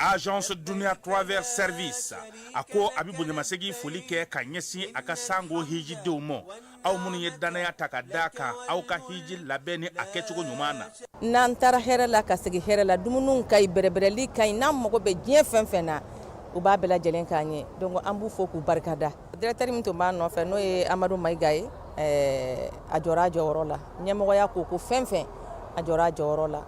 Agence Dunia Travel Service a ko a bɛ bonyamasegin foli kɛ ka ɲɛsin a ka sango hijidenw ma, aw minnu ye dannaya ta ka d'a kan aw ka hiji labɛn ni a kɛcogo ɲuman na. N'an taara hɛrɛ la ka segin hɛrɛ la, dumuniw ka ɲi, bɛrɛbɛrɛli ka ɲi, n'an mago bɛ diɲɛ fɛn fɛn na, u b'a bɛɛ lajɛlen k'an ye donc an b'u fo k'u barikada. Directeur min tun b'a nɔfɛ n'o ye Amadu Mayiga ye, ɛɛ a jɔra a jɔyɔrɔ la, ɲɛmɔgɔya ko ko fɛn fɛn a jɔra a jɔyɔrɔ la,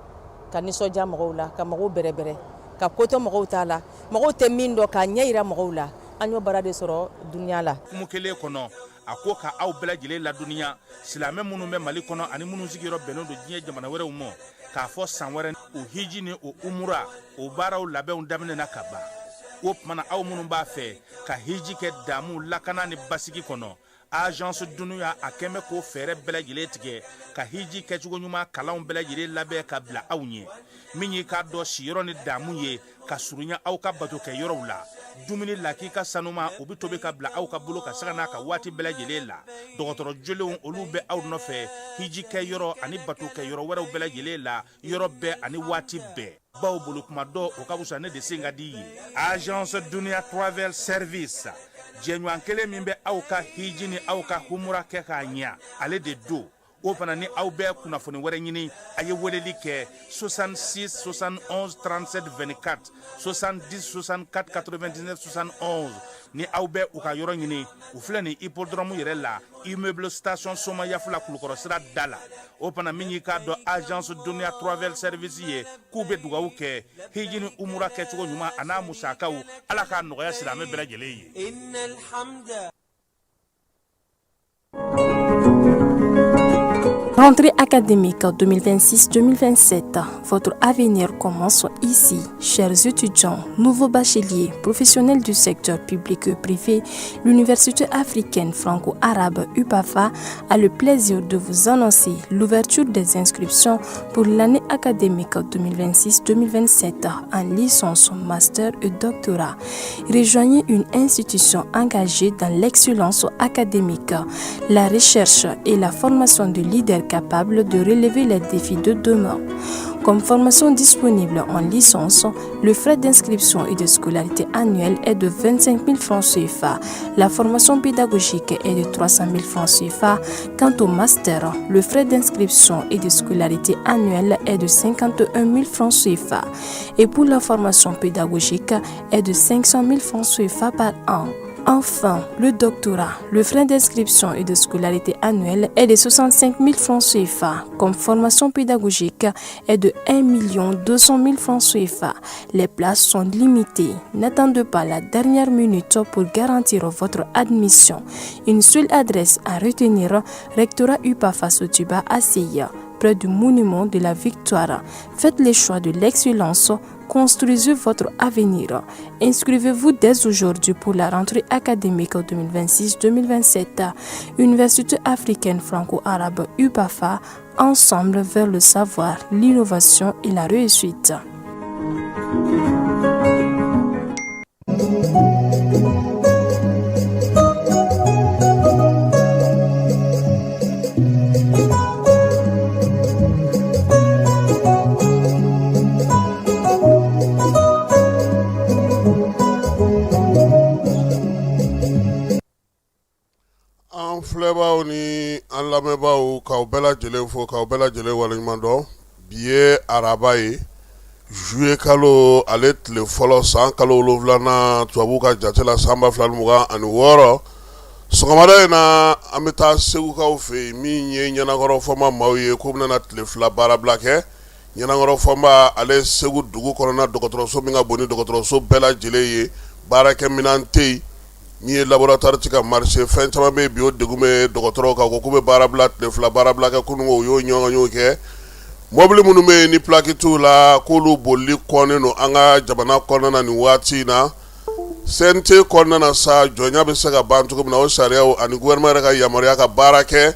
ka nisɔndiya mɔgɔw la, ka mɔgɔw bɛrɛbɛrɛ, ka ko to mɔgɔw ta la, mɔgɔw tɛ min dɔn k'a ɲɛ jira mɔgɔw la, an y'o baara de sɔrɔ dunya la. Hukumu kelen kɔnɔ, a ko ka aw bɛɛ lajɛlen ladɔnniya silamɛ minnu bɛ Mali kɔnɔ ani minnu sigiyɔrɔ bɛnnen don diɲɛ jamana wɛrɛw ma, k'a fɔ san wɛrɛ o hiji ni o umura o baaraw labɛnw daminɛna ka ban. O tuma na aw minnu b'a fɛ ka hiji kɛ damu lakana ni basigi kɔnɔ, Agence Dunia a kɛn bɛ k'o fɛɛrɛ bɛɛ lajɛlen tigɛ ka hiji kɛcogo ɲuman kalanw bɛɛ lajɛlen labɛn ka bila aw ɲɛ, min y'i k'a dɔn siyɔrɔ ni damu ye ka surunya aw ka batokɛ yɔrɔw la, dumuni lakika sanuma o bɛ tobi ka bila aw ka bolo ka sanga n'a ka waati bɛɛ lajɛlen la, dɔgɔtɔrɔ jolenw olu bɛ aw nɔfɛ hiji kɛ yɔrɔ ani batokɛ yɔrɔ wɛrɛw bɛɛ lajɛlen la yɔrɔ bɛɛ ani waati bɛɛ. Baw bolo kuma dɔ o ka fisa ne de sen ka di ye. Agence Dunia Travel Service jɛɲɔgɔn kelen min bɛ aw ka hiji ni aw ka humura kɛ k'a ɲɛ, ale de don. O fana ni aw bɛ kunnafoni wɛrɛ ɲini, a ye weleli kɛ 66 71 37 24, 70 64 99 71. Ni aw bɛ u ka yɔrɔ ɲini, u filɛ nin hippodrome yɛrɛ la, immeuble station Somayafula Kulukɔrɔ sira da la. O fana min y'i k'a dɔn agence Dunia Travel Service ye, k'u bɛ dugawu kɛ hiji ni umura kɛcogo ɲuman a n'a musakaw, Ala k'a nɔgɔya silamɛ bɛɛ lajɛlen ye. Rentrée académique 2026-2027, votre avenir commence ici. Chers étudiants, nouveaux bacheliers, professionnels du secteur public et privé, l'Université africaine franco-arabe UPAFA a le plaisir de vous annoncer l'ouverture des inscriptions pour l'année académique 2026-2027 en licence, master et doctorat. Rejoignez une institution engagée dans l'excellence académique, la recherche et la formation de leaders capables de relever les défis de demain. Comme formation disponible en licence, le frais d'inscription et de scolarité annuelle est de 25 000 francs CFA. La formation pédagogique est de 300 000 francs CFA. Quant au master, le frais d'inscription et de scolarité annuelle est de 51 000 francs CFA. Et pour la formation pédagogique est de 500 000 francs CFA par an. Enfin, le doctorat, le frais d'inscription et de scolarité annuelle est de 65 000 francs CFA. Comme formation pédagogique est de 1 200 000 francs CFA. Les places sont limitées. N'attendez pas la dernière minute pour garantir votre admission. Une seule adresse à retenir, rectorat UPAFA Sotuba ACI, près du monument de la Victoire. Faites le choix de l'excellence. Construisez votre avenir. Inscrivez-vous dès aujourd'hui pour la rentrée académique 2026-2027. Université africaine franco-arabe UPAFA, ensemble vers le savoir, l'innovation et la réussite. An filɛbaaw ni an lamɛnbaaw, k'aw bɛɛ lajɛlen fo, k'aw bɛɛ lajɛlen waleɲuman dɔn. Bi ye araba ye, juillet kalo ale tile fɔlɔ, san kalo wolonwulanan tubabu ka jate la, san 2026. Sɔgɔmada in na, an bɛ taa segukaw fɛ yen, min ye Ɲɛnakɔrɔ Fɔnba maaw ye k'u bɛna tile 2 baarabila kɛ. Ɲɛnakɔrɔ Fɔnba ale Segu dugu kɔnɔna dɔgɔtɔrɔso min ka bon ni dɔgɔtɔrɔso bɛɛ lajɛlen ye, baarakɛminɛn tɛ yen, min ye laboratoire tɛ ka marcher, fɛn caman bɛ yen bi, o degun bɛ dɔgɔtɔrɔw kan. Ko k'u bɛ baarabila, tile 2 baarabila kɛ kunun, u y'o ɲɔgɔn kɛ. Mɔbili minnu bɛ yen ni plaque t'u la, k'olu bolili kɔnnen don an ka jamana kɔnɔna na nin waati in na. CNT kɔnɔna na sa, jɔnya bɛ se ka ban cogo min na, o sariyaw ani gouvernement yɛrɛ ka yamaruya ka baara kɛ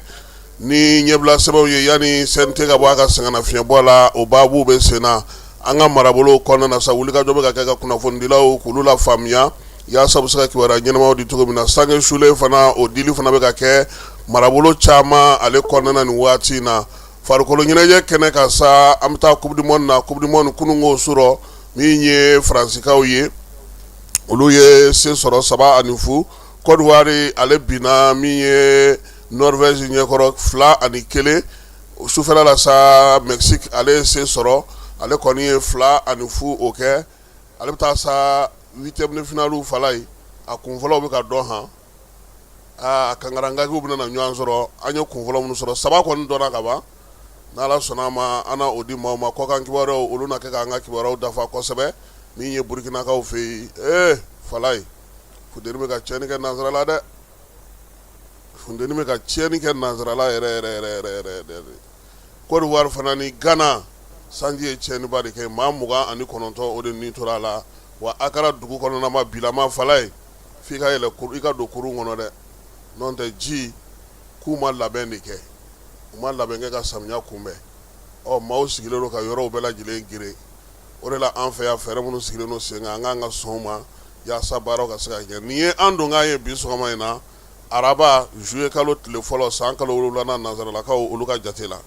ni ɲɛbila sɛbɛnw ye yanni CNT ka bɔ a ka sɛgɛnnafiɲɛbɔ la, o baabu bɛ sen na an ka marabolo kɔnɔna na sa. Wulikajɔ bɛ ka kɛ ka kunnafonidilaw k'olu lafaamuya yaasa u bɛ se ka kibaruya ɲɛnamaw di cogo min na. Sange sulen fana, o dili fana bɛ ka kɛ marabolo caman ale kɔnɔna na nin waati in na. Farikolo ɲɛnajɛ kɛnɛ kan sa, an bɛ taa coupe du monde na. Coupe du monde kununko su rɔ, Min ye Faransikaw ye, olu ye se sɔrɔ 3-0. Côte d'Ivoire ale binna min ye Norvège ɲɛkɔrɔ 2-1. Sufɛla la sa, Mexique ale ye se sɔrɔ, ale kɔni ye 2-0 o kɛ. Ale bɛ taa sa huitième de finale fala ye, a kun fɔlɔw bɛ ka dɔn han. Aa, kankarangakiw bɛna na ɲɔgɔn sɔrɔ. An ye kun fɔlɔ minnu sɔrɔ, saba kɔni dɔnna ka ban. N'Ala sɔnna a ma, an na o di maaw ma. Kɔkan kibaruyaw, olu na kɛ k'an ka kibaruyaw dafa kosɛbɛ. Min ye Burukinakaw fɛ yen, ee fala ye, funteni bɛ ka tiɲɛni kɛ nansara la dɛ, funteni bɛ ka tiɲɛni kɛ nansara la yɛrɛ yɛrɛ yɛrɛ yɛrɛ yɛrɛ yɛrɛ. Côte d'Ivoire fana ni Ghana, sanji ye tiɲɛniba de kɛ, maa 29 o de ni tora a la. Wa Akara dugu kɔnɔna ma bilama fala ye, f'i ka yɛlɛ i ka don kurun kɔnɔ dɛ, n'o tɛ ji k'u ma labɛn de kɛ, u ma labɛn kɛ ka samiya kunbɛn. Ɔ, maaw sigilen don ka yɔrɔw bɛɛ lajɛlen geren. O de la an fɛ yan, fɛɛrɛ minnu sigilen don sen kan, an k'an ka sɔn ma yaasa baaraw ka se ka kɛ. Nin ye an donkan ye bi sɔgɔma in na, araba, juillet kalo tile fɔlɔ, san kalo wolonwulanan, nansaralakaw olu ka jate la.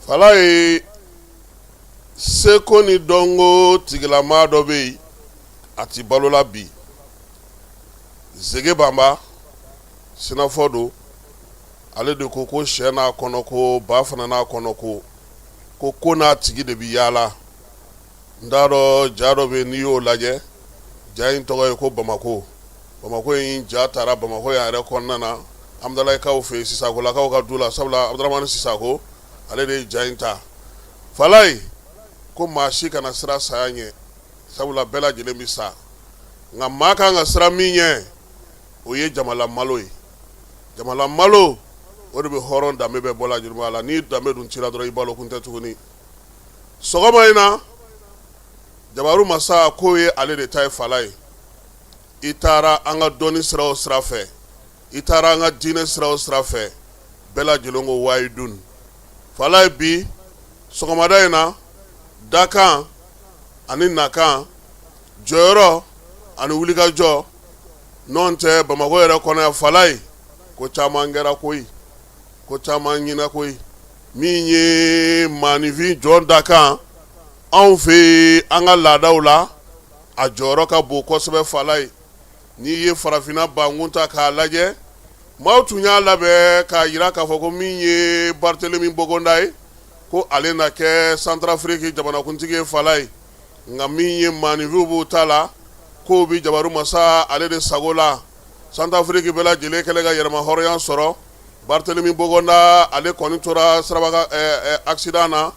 Fala ye, seko ni dɔnko tigilamaa dɔ bɛ yen, a ti balo la bi. Zege Banba, sinafɔ don. Ale de ko ko sɛ n'a kɔnɔ ko, ba fana n'a kɔnɔ ko, ko ko n'a tigi de bɛ yaala. N t'a dɔn, ja dɔ bɛ yen, n'i y'o lajɛ, ja in tɔgɔ ye ko Bamakɔ. Bamakɔ in ja taara Bamakɔ yan yɛrɛ kɔnɔna na, Amdalayikaw fɛ yen, Sisakolakaw ka du la, sabula Abudramani Sisako ale de ye ja in ta. Falaye ko maa si kana siran saya ɲɛ, sabula bɛɛ lajɛlen bɛ sa, nka maa kan ka siran min ɲɛ, o ye jamana malo ye. Jamana malo, o de bɛ hɔrɔn danbe bɛɛ bɔ la la. N'i danbe dun cira dɔrɔn, i balo kun tɛ tuguni. Sɔgɔma in na, Jabaru Masa k'o ye ale de ta ye. Fala ye, i taara an ka dɔnni sira o sira fɛ, i taara an ka diinɛ sira o sira fɛ, bɛɛ lajɛlen ko wayi dun. Fala ye, bi sɔgɔmada in na, dakan ani nakan, jɔyɔrɔ ani wulikajɔ n'o tɛ Bamakɔ yɛrɛ kɔnɔ yan. Fala ye, ko caman kɛra koyi, ko caman ɲinɛ koyi. Min ye maaninfin jɔn dakan anw fɛ, an ka laadaw la, a jɔyɔrɔ ka bon kosɛbɛ. Fala ye, n'i ye farafinna bankun ta k'a lajɛ, maaw tun y'a labɛn k'a jira k'a fɔ ko min ye Barthélémy Boganda ye, ko ale na kɛ Centrafrique jamanakuntigi ye. Fala ye, nka min ye maaninfinw b'u ta la, k'o bɛ Jabaru Masa ale de sago la. Centrafrique bɛɛ lajɛlen kɛlen ka yɛrɛma hɔrɔnya sɔrɔ, Barthélémy Boganda ale kɔni tora siraba accident na,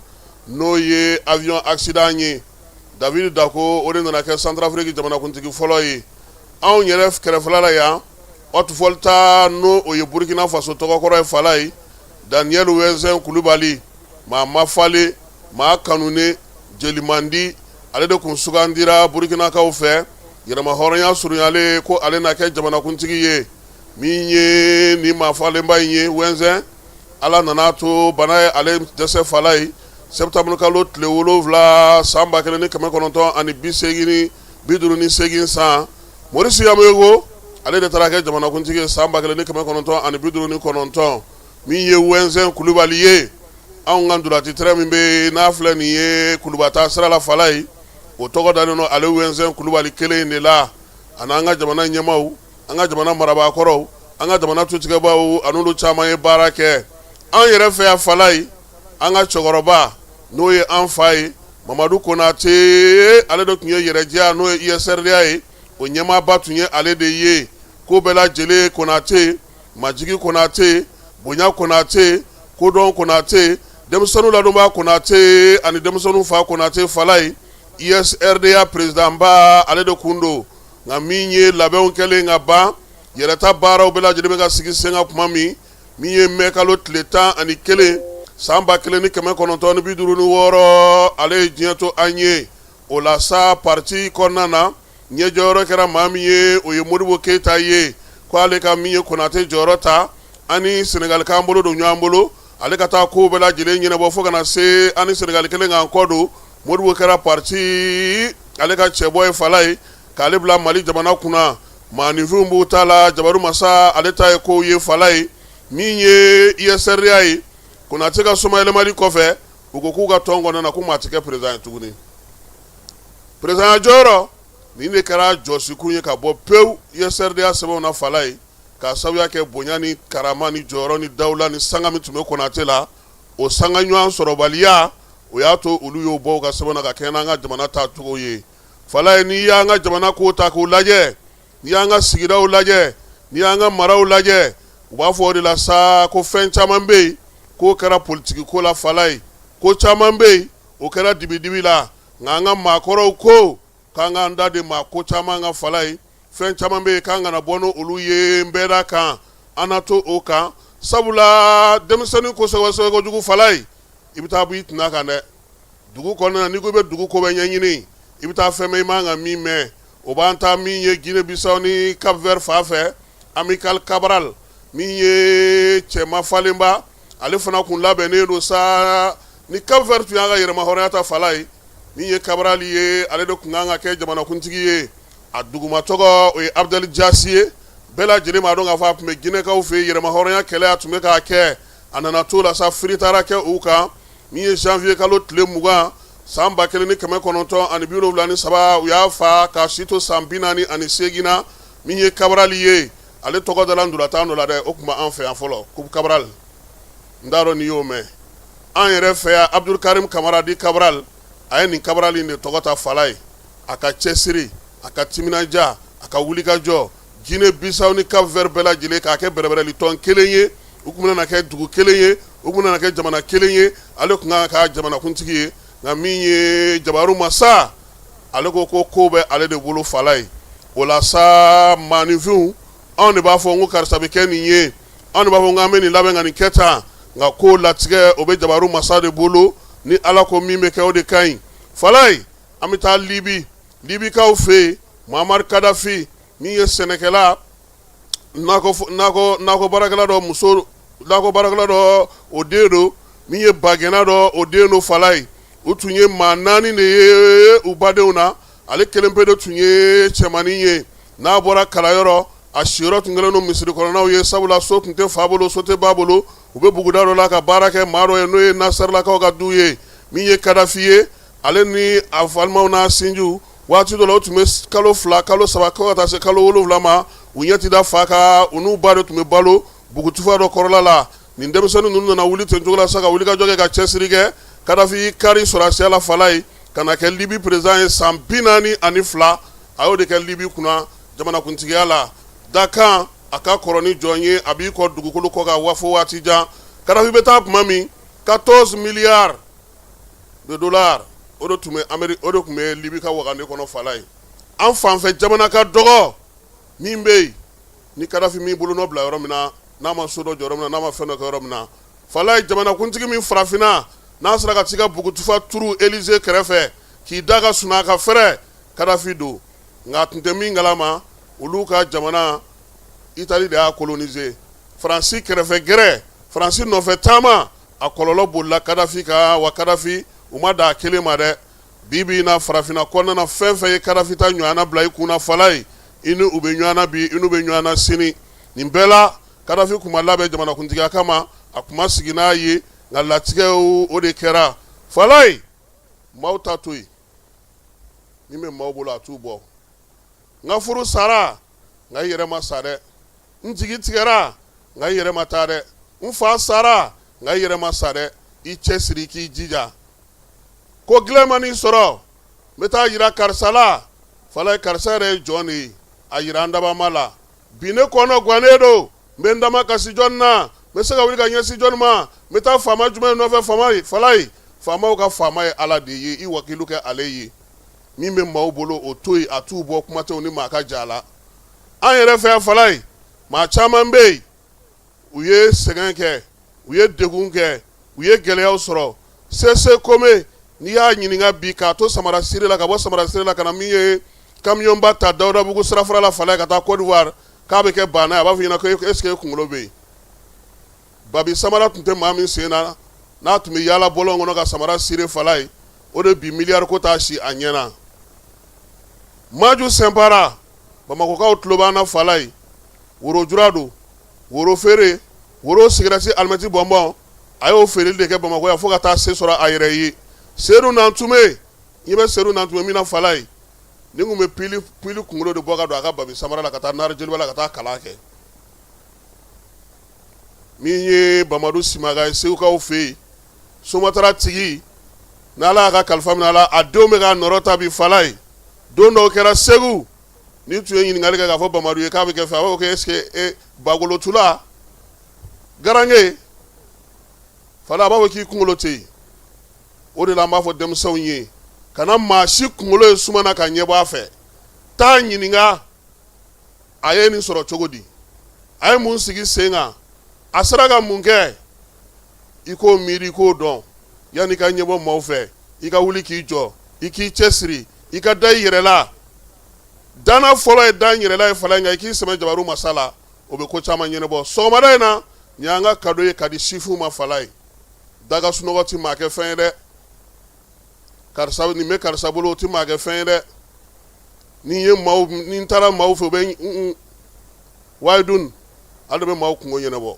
n'o ye avion accident ye. David Dako, o de nana kɛ Centrafrique jamanakuntigi fɔlɔ ye. Anw yɛrɛ kɛrɛfɛla la yan, Haute-Volta, n'o o ye Burkina Faso tɔgɔkɔrɔ ye, Fala ye, Daniel Ouezzin Coulibaly, maa mafalen, maa kanunen, jelimandi, ale de tun sugandira Burkinakaw fɛ yɛrɛma hɔrɔnya surunyalen ko ale na kɛ jamanakuntigi ye. Min ye ni maafalenba in ye, Ouezzin, Ala nana to bana ye ale dɛsɛ. Fala ye, septembre kalo tile 7, san 1988 san, Maurice Yaméogo ale de taara kɛ jamanakuntigi ye san 1959. Min ye Ouezzin Coulibaly ye, anw ka ntolaci terrain min bɛ n'a filɛ nin ye Kulubata sira la, Fala ye, o tɔgɔ dalen don ale Ouezzin Coulibaly kelen in de la. Ani an ka jamana ɲɛmaaw, an ka jamana marabaakɔrɔw, an ka jamana tutigɛbaw, an'olu caman ye baara kɛ an yɛrɛ fɛ yan. Fala ye, an ka cɛkɔrɔba, n'o ye an fa ye, Mamadu Konate, ale de tun ye yɛrɛjɛya, n'o ye USRDA ye, o ɲɛmaaba tun ye ale de ye. Ko bɛɛ lajɛlen Konate, majigi Konate, bonya Konate, kodɔn Konate, denmisɛnninw ladonbaa Konate ani denmisɛnninw fa Konate. Fala ye, USRDA présidentba ale de kun don. Nka min ye labɛnw kɛlen ka ban, yɛrɛta baaraw bɛɛ lajɛlen bɛ ka sigi sen kan tuma min, min ye mɛ kalo tile 11, san 1956, ale ye diɲɛ to an ye. O la sa, parti kɔnɔna na, ɲɛjɔyɔrɔ kɛra maa min ye, o ye Modibo Keyita ye, ko ale ka min ye Konate jɔyɔrɔ ta. An ni Senegali k'an bolo don ɲɔgɔn bolo, ale ka taa ko bɛɛ lajɛlen ɲɛnabɔ fo ka na se an ni Senegali kelen k'an kɔ don. Modibo kɛra parti ale ka cɛbɔ ye Falaye, k'ale bila Mali jamana kunna. Maaninfinw b'u ta la, Jabaru Masa ale ta ye kow ye Falaye. Min ye USRDA ye, Konate ka somayɛlɛmali kɔfɛ, u ko k'u ka tɔn kɔnɔna na ko maa tɛ kɛ président ye tuguni. Président jɔyɔrɔ nin de kɛra jɔsikun ye ka bɔ pewu USRDA sɛbɛnw na Falaye, k'a sababuya kɛ bonya ni karama ni jɔyɔrɔ ni dawula ni sanga min tun bɛ Konate la, o sanga ɲɔgɔn sɔrɔbaliya, o y'a to olu y'o bɔ u ka sɛbɛn na ka kɛɲɛ n'an ka jamana taacogo ye Falaye. N'i y'an ka jamana ko ta k'o lajɛ, n'i y'an ka sigidaw lajɛ, n'i y'an ka maraw lajɛ, u b'a fɔ o de la sa ko fɛn caman bɛ yen k'o kɛra politiki ko la Falaye, ko caman bɛ yen o kɛra dibidibi la. Nka an ka maakɔrɔw ko k'an k'an da de maa ko caman kan Falaye, fɛn caman bɛ yen k'an kana bɔ n'olu ye nbɛda kan, an na to o kan, sabula denmisɛnnin ko sɛbɛ kojugu Falaye, i bɛ taa bɔ i tɛna kan dɛ. Dugu kɔnɔna na, n'i ko i bɛ dugu ko bɛɛ ɲɛɲini, i bɛ taa fɛn mɛn i man ka min mɛn. O b'an ta min ye Guinée Bissau ni Cap Vert fan fɛ, Amilcar Cabral min ye cɛma falenba, ale fana kun labɛnnen don sa. Ni Cap Vert tun y'a ka yɛrɛmahɔrɔnya ta Falaye, min ye Cabral ye, ale de tun kan ka kɛ jamanakuntigi ye. A duguma tɔgɔ o ye Abdel Jasi ye. Bɛɛ lajɛlen b'a dɔn k'a fɔ a tun bɛ Ginɛkaw fɛ yen, yɛrɛmahɔrɔnya kɛlɛ a tun bɛ k'a kɛ. A nana to la sa, firi taara kɛ u kan. Min ye janvier kalo tile 20 san 1973, u y'a fa k'a si to san 48 na. Min ye Cabral ye, ale tɔgɔ dala ntolatan dɔ la dɛ, o tun b'an fɛ yan fɔlɔ, Coupe Cabral, n t'a dɔn n'i y'o mɛn. An yɛrɛ fɛ yan, Abdul Karim Kamara dit Cabral, a ye nin Cabral in de tɔgɔ ta Falaye. A ka cɛsiri, a ka timinandiya, a ka wulikajɔ, Guinée Bissau ni Cap Vert bɛɛ lajɛlen k'a kɛ bɛrɛbɛrɛli tɔn kelen ye, u tun bɛna kɛ dugu kelen ye, u tun bɛna kɛ jamana kelen ye, ale tun kan ka kɛ jamanakuntigi ye. Nka min ye Jabaru Masa, ale ko ko ko bɛ ale de bolo Falaye. O la sa, maaninfinw, anw de b'a fɔ n ko karisa bɛ kɛ nin ye, anw de b'a fɔ k'an bɛ nin labɛn ka nin kɛ tan, nka ko latigɛ o bɛ Jabaru Masa de bolo. Ni Ala ko min bɛ kɛ, o de ka ɲi Falaye. An bɛ taa Libi, Libikaw fɛ yen, Muammar Kadafi min ye sɛnɛkɛla, nakɔ baarakɛla dɔ muso, nakɔ baarakɛla dɔ o den don, min ye bagɛnna dɔ o den don Falaye. U tun ye maa naani de ye u badenw na, ale kelen pe de tun ye cɛmannin ye. N'a bɔra kalanyɔrɔ, a siyɔrɔ tun kɛlen don misiri kɔnɔnaw ye, sabula so tun tɛ fa bolo, so tɛ ba bolo. U bɛ buguda dɔ la ka baara kɛ maa dɔ ye, n'o ye Nasɛrilakaw ka du ye. Min ye Kadafi ye, ale ni a balimaw n'a sinjiw, waati dɔ la u tun bɛ kalo 2, kalo 3, fo ka taa se kalo 7 ma, u ɲɛ tɛ da fa kan. U n'u ba de tun bɛ balo bugutufa dɔ kɔrɔla la. Nin denmisɛnnin ninnu nana wuli ten cogo la sa, ka wulikajɔ kɛ, ka cɛsiri kɛ. Kadafi y'i kari sɔrɔdasiya la Falaye, ka na kɛ Libi président ye. San 42, a y'o de kɛ Libi kunna jamanakuntigiya la. Dakan a ka kɔrɔ ni jɔn ye, a b'i kɔ dugukolo kɔ kan wa fo waati jan. Kadafi bɛ taa tuma min, 14 milliards de dollars o de tun bɛ Ameri, o de tun bɛ Libi ka wagande kɔnɔ Falaye. An fanfɛ jamana ka dɔgɔ min bɛ yen ni Kadafi m'i bolonɔ bila yɔrɔ min na, n'a ma so dɔ jɔ yɔrɔ min na, n'a ma fɛn dɔ kɛ yɔrɔ min na Falaye. Jamanakuntigi min farafinna n'a sera ka t'i ka bugutufa turu Élysée kɛrɛfɛ k'i da ka sunɔgɔ ka fɛrɛ, Kadafi don. Nka a tun tɛ min kalama, olu ka jamana Itali de y'a coloniser. Faransi kɛrɛfɛ gɛrɛ, Faransi nɔfɛ taama, a kɔlɔlɔ bolila Kadafi kan. Wa Kadafi, u ma da a kelen ma dɛ. Bi bi in na, farafinna kɔnɔna na, fɛn fɛn ye Kadafi ta ɲɔgɔnna bila i kun na Falaye, i ni u bɛ ɲɔgɔn na bi, i n'u bɛ ɲɔgɔn na sini. Nin bɛɛ la, Kadafi kun ma labɛn jamanakuntigiya kama, a kun ma sigi n'a ye, nka latigɛ o de kɛra Falaye. Maaw ta to yen, min bɛ maaw bolo a t'u bɔ. N ka furu sara, nka i yɛrɛ ma sa dɛ. N jigi tigɛra, nka i yɛrɛ ma taa dɛ. N fa sara, nka i yɛrɛ ma sa dɛ. I cɛsiri, k'i jija. Ko gɛlɛn man'i sɔrɔ, n bɛ taa yira karisa la Falaye. Karisa yɛrɛ ye jɔn de ye? A yira an dabama la bi. Ne kɔnɔ gannen don, n bɛ n damakasi jɔn na? N bɛ se ka wuli ka ɲɛsin jɔn ma? N bɛ taa faama jumɛn nɔfɛ? Faama ye Falaye, faamaw ka faama ye Ala de ye. I wakilu kɛ ale ye. Min bɛ maaw bolo, o to yen, a t'u bɔ. Kuma tɛ u ni maa ka ja la. An yɛrɛ fɛ yan Falaye, maa caman bɛ yen, u ye sɛgɛn kɛ, u ye degun kɛ, u ye gɛlɛyaw sɔrɔ. Sese Kome, n'i y'a ɲininka bi, k'a to samara siri la, ka bɔ samara siri la ka na min ye kamiyɔnba ta Dawudabugu sirafara la Falaye ka taa Côte d'Ivoire, k'a bɛ kɛ baana ye, a b'a fɔ i ɲɛna ko est ce que e kunkolo bɛ yen? Babi samara tun tɛ maa min sen na, n'a tun bɛ yaala bɔlɔn kɔnɔ ka samara siri Falaye, o de bi miliyari ko t'a si a ɲɛ na. Maju Sɛnpara, Bamakɔkaw tulo b'an na Falaye, worojura don, woro feere, woro sigirɛti alimɛti bɔnbɔn, a y'o feereli de kɛ Bamakɔ yan fo ka taa se sɔrɔ a yɛrɛ ye. Sedu Nantume, ɲɛ bɛ Sedu Nantume min na Falaye, nin tun bɛ pili pili kunkolo de bɔ ka don a ka babi samara la ka taa Nare Joliba la ka taa kalan kɛ. Min ye Bamadu Simaga ye Segukaw fɛ yen, Somatara tigi, n'Ala y'a ka kalifa minɛ a la, a denw bɛ k'a nɔrɔ ta bi Falaye. Don dɔw kɛra Segu, n'i tun ye ɲininkali kɛ k'a fɔ Bamadu ye k'a bɛ kɛ fɛn, a b'a fɔ ko est ce que e bagolotula garange Falaye, a b'a fɔ k'i kunkolo tɛ yen. O de la an b'a fɔ denmisɛnw ye, kana maa si kunkolo ye suma na ka ɲɛbɔ a fɛ, taa ɲininka a ye nin sɔrɔ cogo di, a ye mun sigi sen kan, a sera ka mun kɛ, i k'o miiri, i k'o dɔn yanni i ka ɲɛbɔ maaw fɛ. I ka wuli k'i jɔ, i k'i cɛsiri, i ka da i yɛrɛ la. Danna fɔlɔ ye da n yɛrɛ la ye Falaye, nka i k'i sɛmɛ jabaru masa la, o bɛ ko caman ɲɛnabɔ. Sɔgɔmada in na, nin y'an ka cadeau ye ka di sifinw ma Falaye. Da ka sunɔgɔ tɛ maa kɛ fɛn ye dɛ. Karisa nin bɛ karisa bolo, o tɛ maa kɛ fɛn ye dɛ. Ni ye maaw, ni n taara maaw fɛ, u bɛ n wayi dun, ale de bɛ maaw kunko ɲɛnabɔ.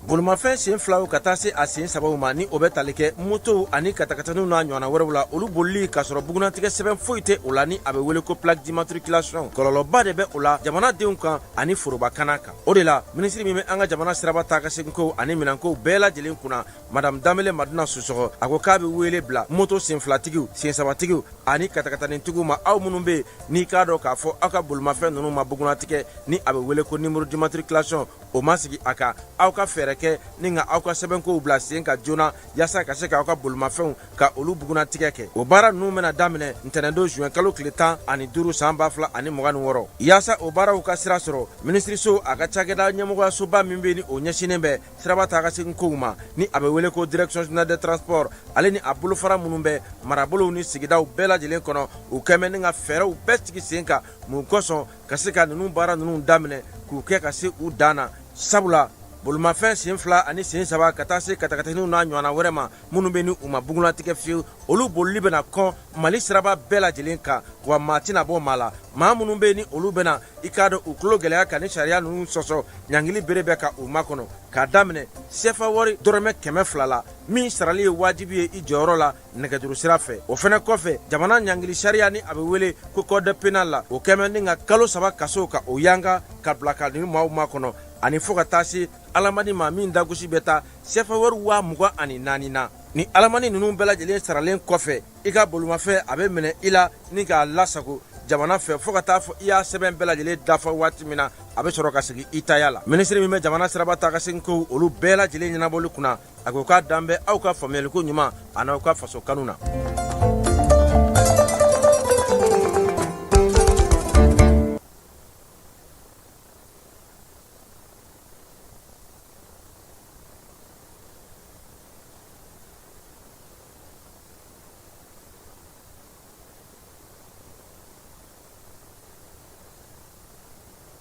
Bolimafɛn sen filaw ka taa se a sen sabaw ma, ni o bɛ tali kɛ motow ani katakataniw n'a ɲɔgɔnna wɛrɛw la, olu bolili k'a sɔrɔ bugunnatigɛ sɛbɛn foyi tɛ o la, ni a bɛ wele ko plaque d'immatriculation, kɔlɔlɔba de bɛ o la jamanadenw kan ani forobakana kan. O de la, minisiri min bɛ an ka jamana siraba taa ka seginkow ani minɛnkow bɛɛ lajɛlen kunna, Madame Danbele Madina Sisɔkɔ, a ko k'a bɛ wele bila moto senfilatigiw, sensabatigiw ani katakatanitigiw ma, aw minnu bɛ yen n'i k'a dɔn k'a fɔ aw ka bolimafɛn ninnu ma bugunnatigɛ, ni a bɛ wele ko numéro d'immatriculation, o ma sigi a kan, aw ka fɛɛrɛ kɛ ni ka aw ka sɛbɛnkow bila sen kan joona yaasa ka se k'aw ka bolimafɛnw ka olu bugunnatigɛ kɛ. O baara ninnu bɛna daminɛ ntɛnɛndon juin kalo tile 15 san 2026. Yaasa o baaraw ka sira sɔrɔ, minisiriso a ka cakɛda ɲɛmɔgɔyasoba min bɛ ni o ɲɛsinnen bɛ siraba taa ka segin kow ma, ni a bɛ wele ko direction générale des transports, ale ni a bolofara minnu bɛ marabolow ni sigidaw bɛɛ lajɛlen kɔnɔ, u kɛmɛ ni ka fɛɛrɛw bɛɛ sigi sen kan mun kosɔn ka se ka ninnu baara ninnu daminɛ k'u kɛ ka se u dan na. Sabula bolimafɛn sen fila ani sen saba ka taa se katakataniw n'a ɲɔgɔnna wɛrɛ ma minnu bɛ ni u ma bugunnatigɛ fiyewu, olu bolili bɛna kɔn Mali siraba bɛɛ lajɛlen kan, wa maa tɛna bɔ maa la. Maa minnu bɛ ni olu bɛna i k'a dɔn u tulo gɛlɛya ka ni sariya ninnu sɔsɔ, ɲangili bere bɛ ka u makɔnɔ k'a daminɛ sefa wari dɔrɔmɛ 200 la, min sarali ye wajibi ye i jɔyɔrɔ la nɛgɛjuru sira fɛ. O fana kɔfɛ, jamana ɲangili sariya ni a bɛ wele ko code pénal la, o kɛmɛ ni ka kalo 3 kaso ka o yanga ka bila ka nin maaw makɔnɔ, ani fo ka taa se alamani ma min dagosi bɛ taa sefa wari 24,000 na. Ni alamani ninnu bɛɛ lajɛlen saralen kɔfɛ, i ka bolimafɛn a bɛ minɛ i la ni k'a lasago jamana fɛ fo ka taa fɔ i y'a sɛbɛn bɛɛ lajɛlen dafa waati min na, a bɛ sɔrɔ ka segin i taya la. Minisiri min bɛ jamana siraba taa ka segin kow olu bɛɛ lajɛlen ɲɛnabɔli kunna, a ko k'a dan bɛ aw ka faamuyaliko ɲuman an'aw ka faso kanu na.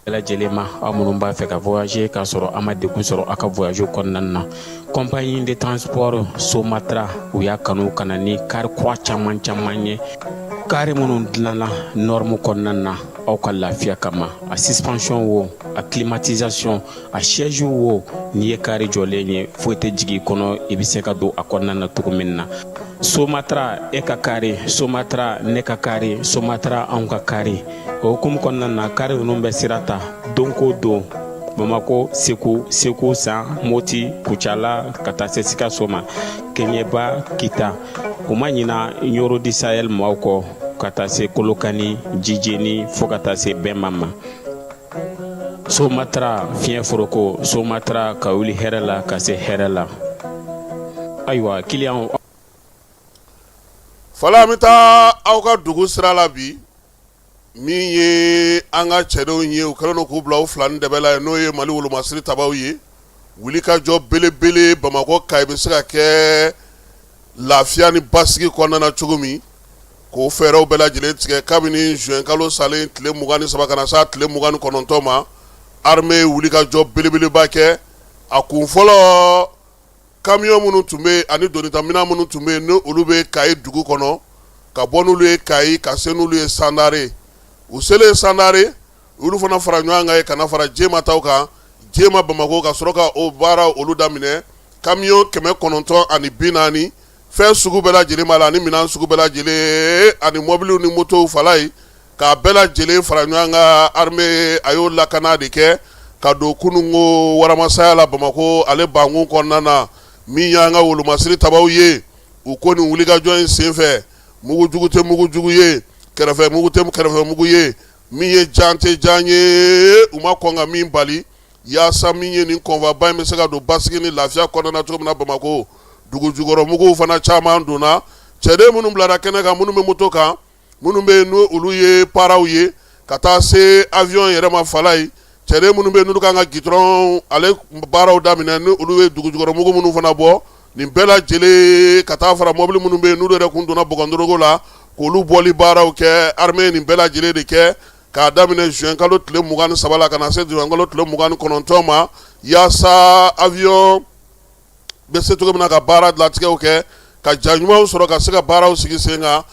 Bɛɛ lajɛlen ma, aw minnu b'a fɛ ka voyager k'a sɔrɔ a ma degun sɔrɔ aw ka voyage kɔnɔna na, compagnie de transport Somatra, u y'a kanu ka na ni car kura caman caman ye, car minnu dilanna norme kɔnɔna na aw ka lafiya kama. A suspension wo, a climatisation, a siège wo, n'i ye car jɔlen ye, foyi tɛ jigin i kɔnɔ, i bɛ se ka don a kɔnɔna na cogo min na. Somatra, e ka car, Somatra, ne ka car, Somatra, anw ka car. O hukumu kɔnɔna na, car ninnu bɛ sira ta don ko don Bamako, Segu, Segu San, Moti, Kucala, ka taa se Sikaso ma, Keɲeba, Kita. U ma ɲina Ɲoro du Sahel maaw kɔ, ka taa se Kolokani, Jijeni, fo ka taa se Bɛnba ma. Somatra fiɲɛ foroko, Somatra ka wuli hɛrɛ la ka se hɛrɛ la. Ayiwa kiliyanw. Fala, an bɛ taa aw ka dugu sira la bi, min ye an ka cɛdenw ye, u kɛlen don k'u bila u fila ni dɛbɛ la ye, n'o ye Mali wolomasiri tabaw ye. Wulikajɔ belebele Bamakɔ, Kayi bɛ se ka kɛ lafiya ni basigi kɔnɔna na cogo min. K'o fɛɛrɛw bɛɛ lajɛlen tigɛ kabini juin kalo salen tile 23 ka na s'a tile 29 ma, armée ye wulikajɔ belebeleba kɛ. A kun fɔlɔ, camion minnu tun bɛ yen ani donitaminɛn minnu tun bɛ yen, ni olu bɛ Kayi dugu kɔnɔ, ka bɔ n'olu ye Kayi ka se n'olu ye Sandare. U selen Sandare, olu fana fara ɲɔgɔn kan yen ka na fara Jema taw kan, Jema Bamakɔ, ka sɔrɔ ka o baara olu daminɛ. Camion 940, fɛn sugu bɛɛ lajɛlen b'a la ani minɛn sugu bɛɛ lajɛlen ani mɔbiliw ni motow fala ye, k'a bɛɛ lajɛlen fara ɲɔgɔn kan. Armée a y'o lakana de kɛ ka don kununko waramasaya la Bamakɔ ale bankun kɔnɔna na. Min y'an ka wolomasiri tabaw ye, u ko nin wulikajɔ in senfɛ, mugujugu tɛ mugujugu ye, kɛrɛfɛ mugu tɛ kɛrɛfɛ mugu ye, min ye jan tɛ jan ye, u ma kɔn ka min bali yaasa min ye nin convoi in bɛ se ka don basigi ni lafiya kɔnɔna na cogo min na Bamakɔ. Dugu jukɔrɔ muguw fana caman donna. Cɛden minnu bilara kɛnɛ kan, minnu bɛ moto kan, minnu bɛ yen n'olu ye paraw ye, ka taa se avion yɛrɛ ma fala ye, cɛden minnu bɛ yen n'olu kan ka gitɔrɔn ale baaraw daminɛ, ni olu ye dugu jukɔrɔ mugu minnu fana bɔ, nin bɛɛ lajɛlen ka taa fara mɔbili minnu bɛ yen n'olu yɛrɛ kun donna bɔgɔndorogo la k'olu bɔli baaraw kɛ, armée nin bɛɛ lajɛlen de kɛ k'a daminɛ juin kalo tile 23 la ka na se juin kalo tile 29 ma, yaasa avion bɛ se cogo min na ka baara latigɛw kɛ, ka ja ɲumanw sɔrɔ, ka se ka baaraw sigi sen kan.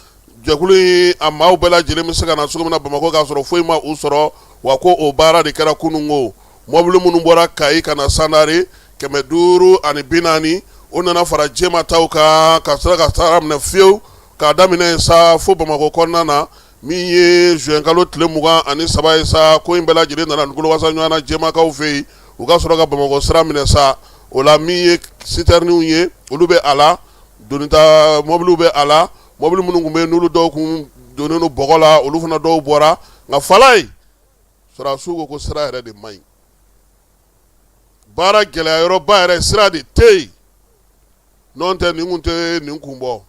Jɛkulu in a maaw bɛɛ lajɛlen bɛ se ka na cogo min na Bamakɔ k'a sɔrɔ foyi ma u sɔrɔ. Wa ko o baara de kɛra kununko. Mɔbili minnu bɔra Kayi ka na Sandare, 540, o nana fara Jema taw kan ka sɔrɔ ka sara minɛ fiyewu k'a daminɛ sa fo Bamakɔ kɔnɔna na. Min ye juin kalo tile 23 ye sa, ko in bɛɛ lajɛlen nana golowasa ɲɔgɔn na Jemakaw fɛ yen, u ka sɔrɔ ka Bamakɔ sira minɛ sa. O la, min ye sitɛriniw ye, olu bɛ a la, donita mɔbiliw bɛ a la, mɔbili minnu tun bɛ yen n'olu dɔw kun donnen don bɔgɔ la, olu fana dɔw bɔra. Nka fala ye, sɔrɔdasiw ko ko sira yɛrɛ de man ɲi, baara gɛlɛya yɔrɔba yɛrɛ, sira de tɛ yen, n'o tɛ nin kun tɛ nin kun bɔ.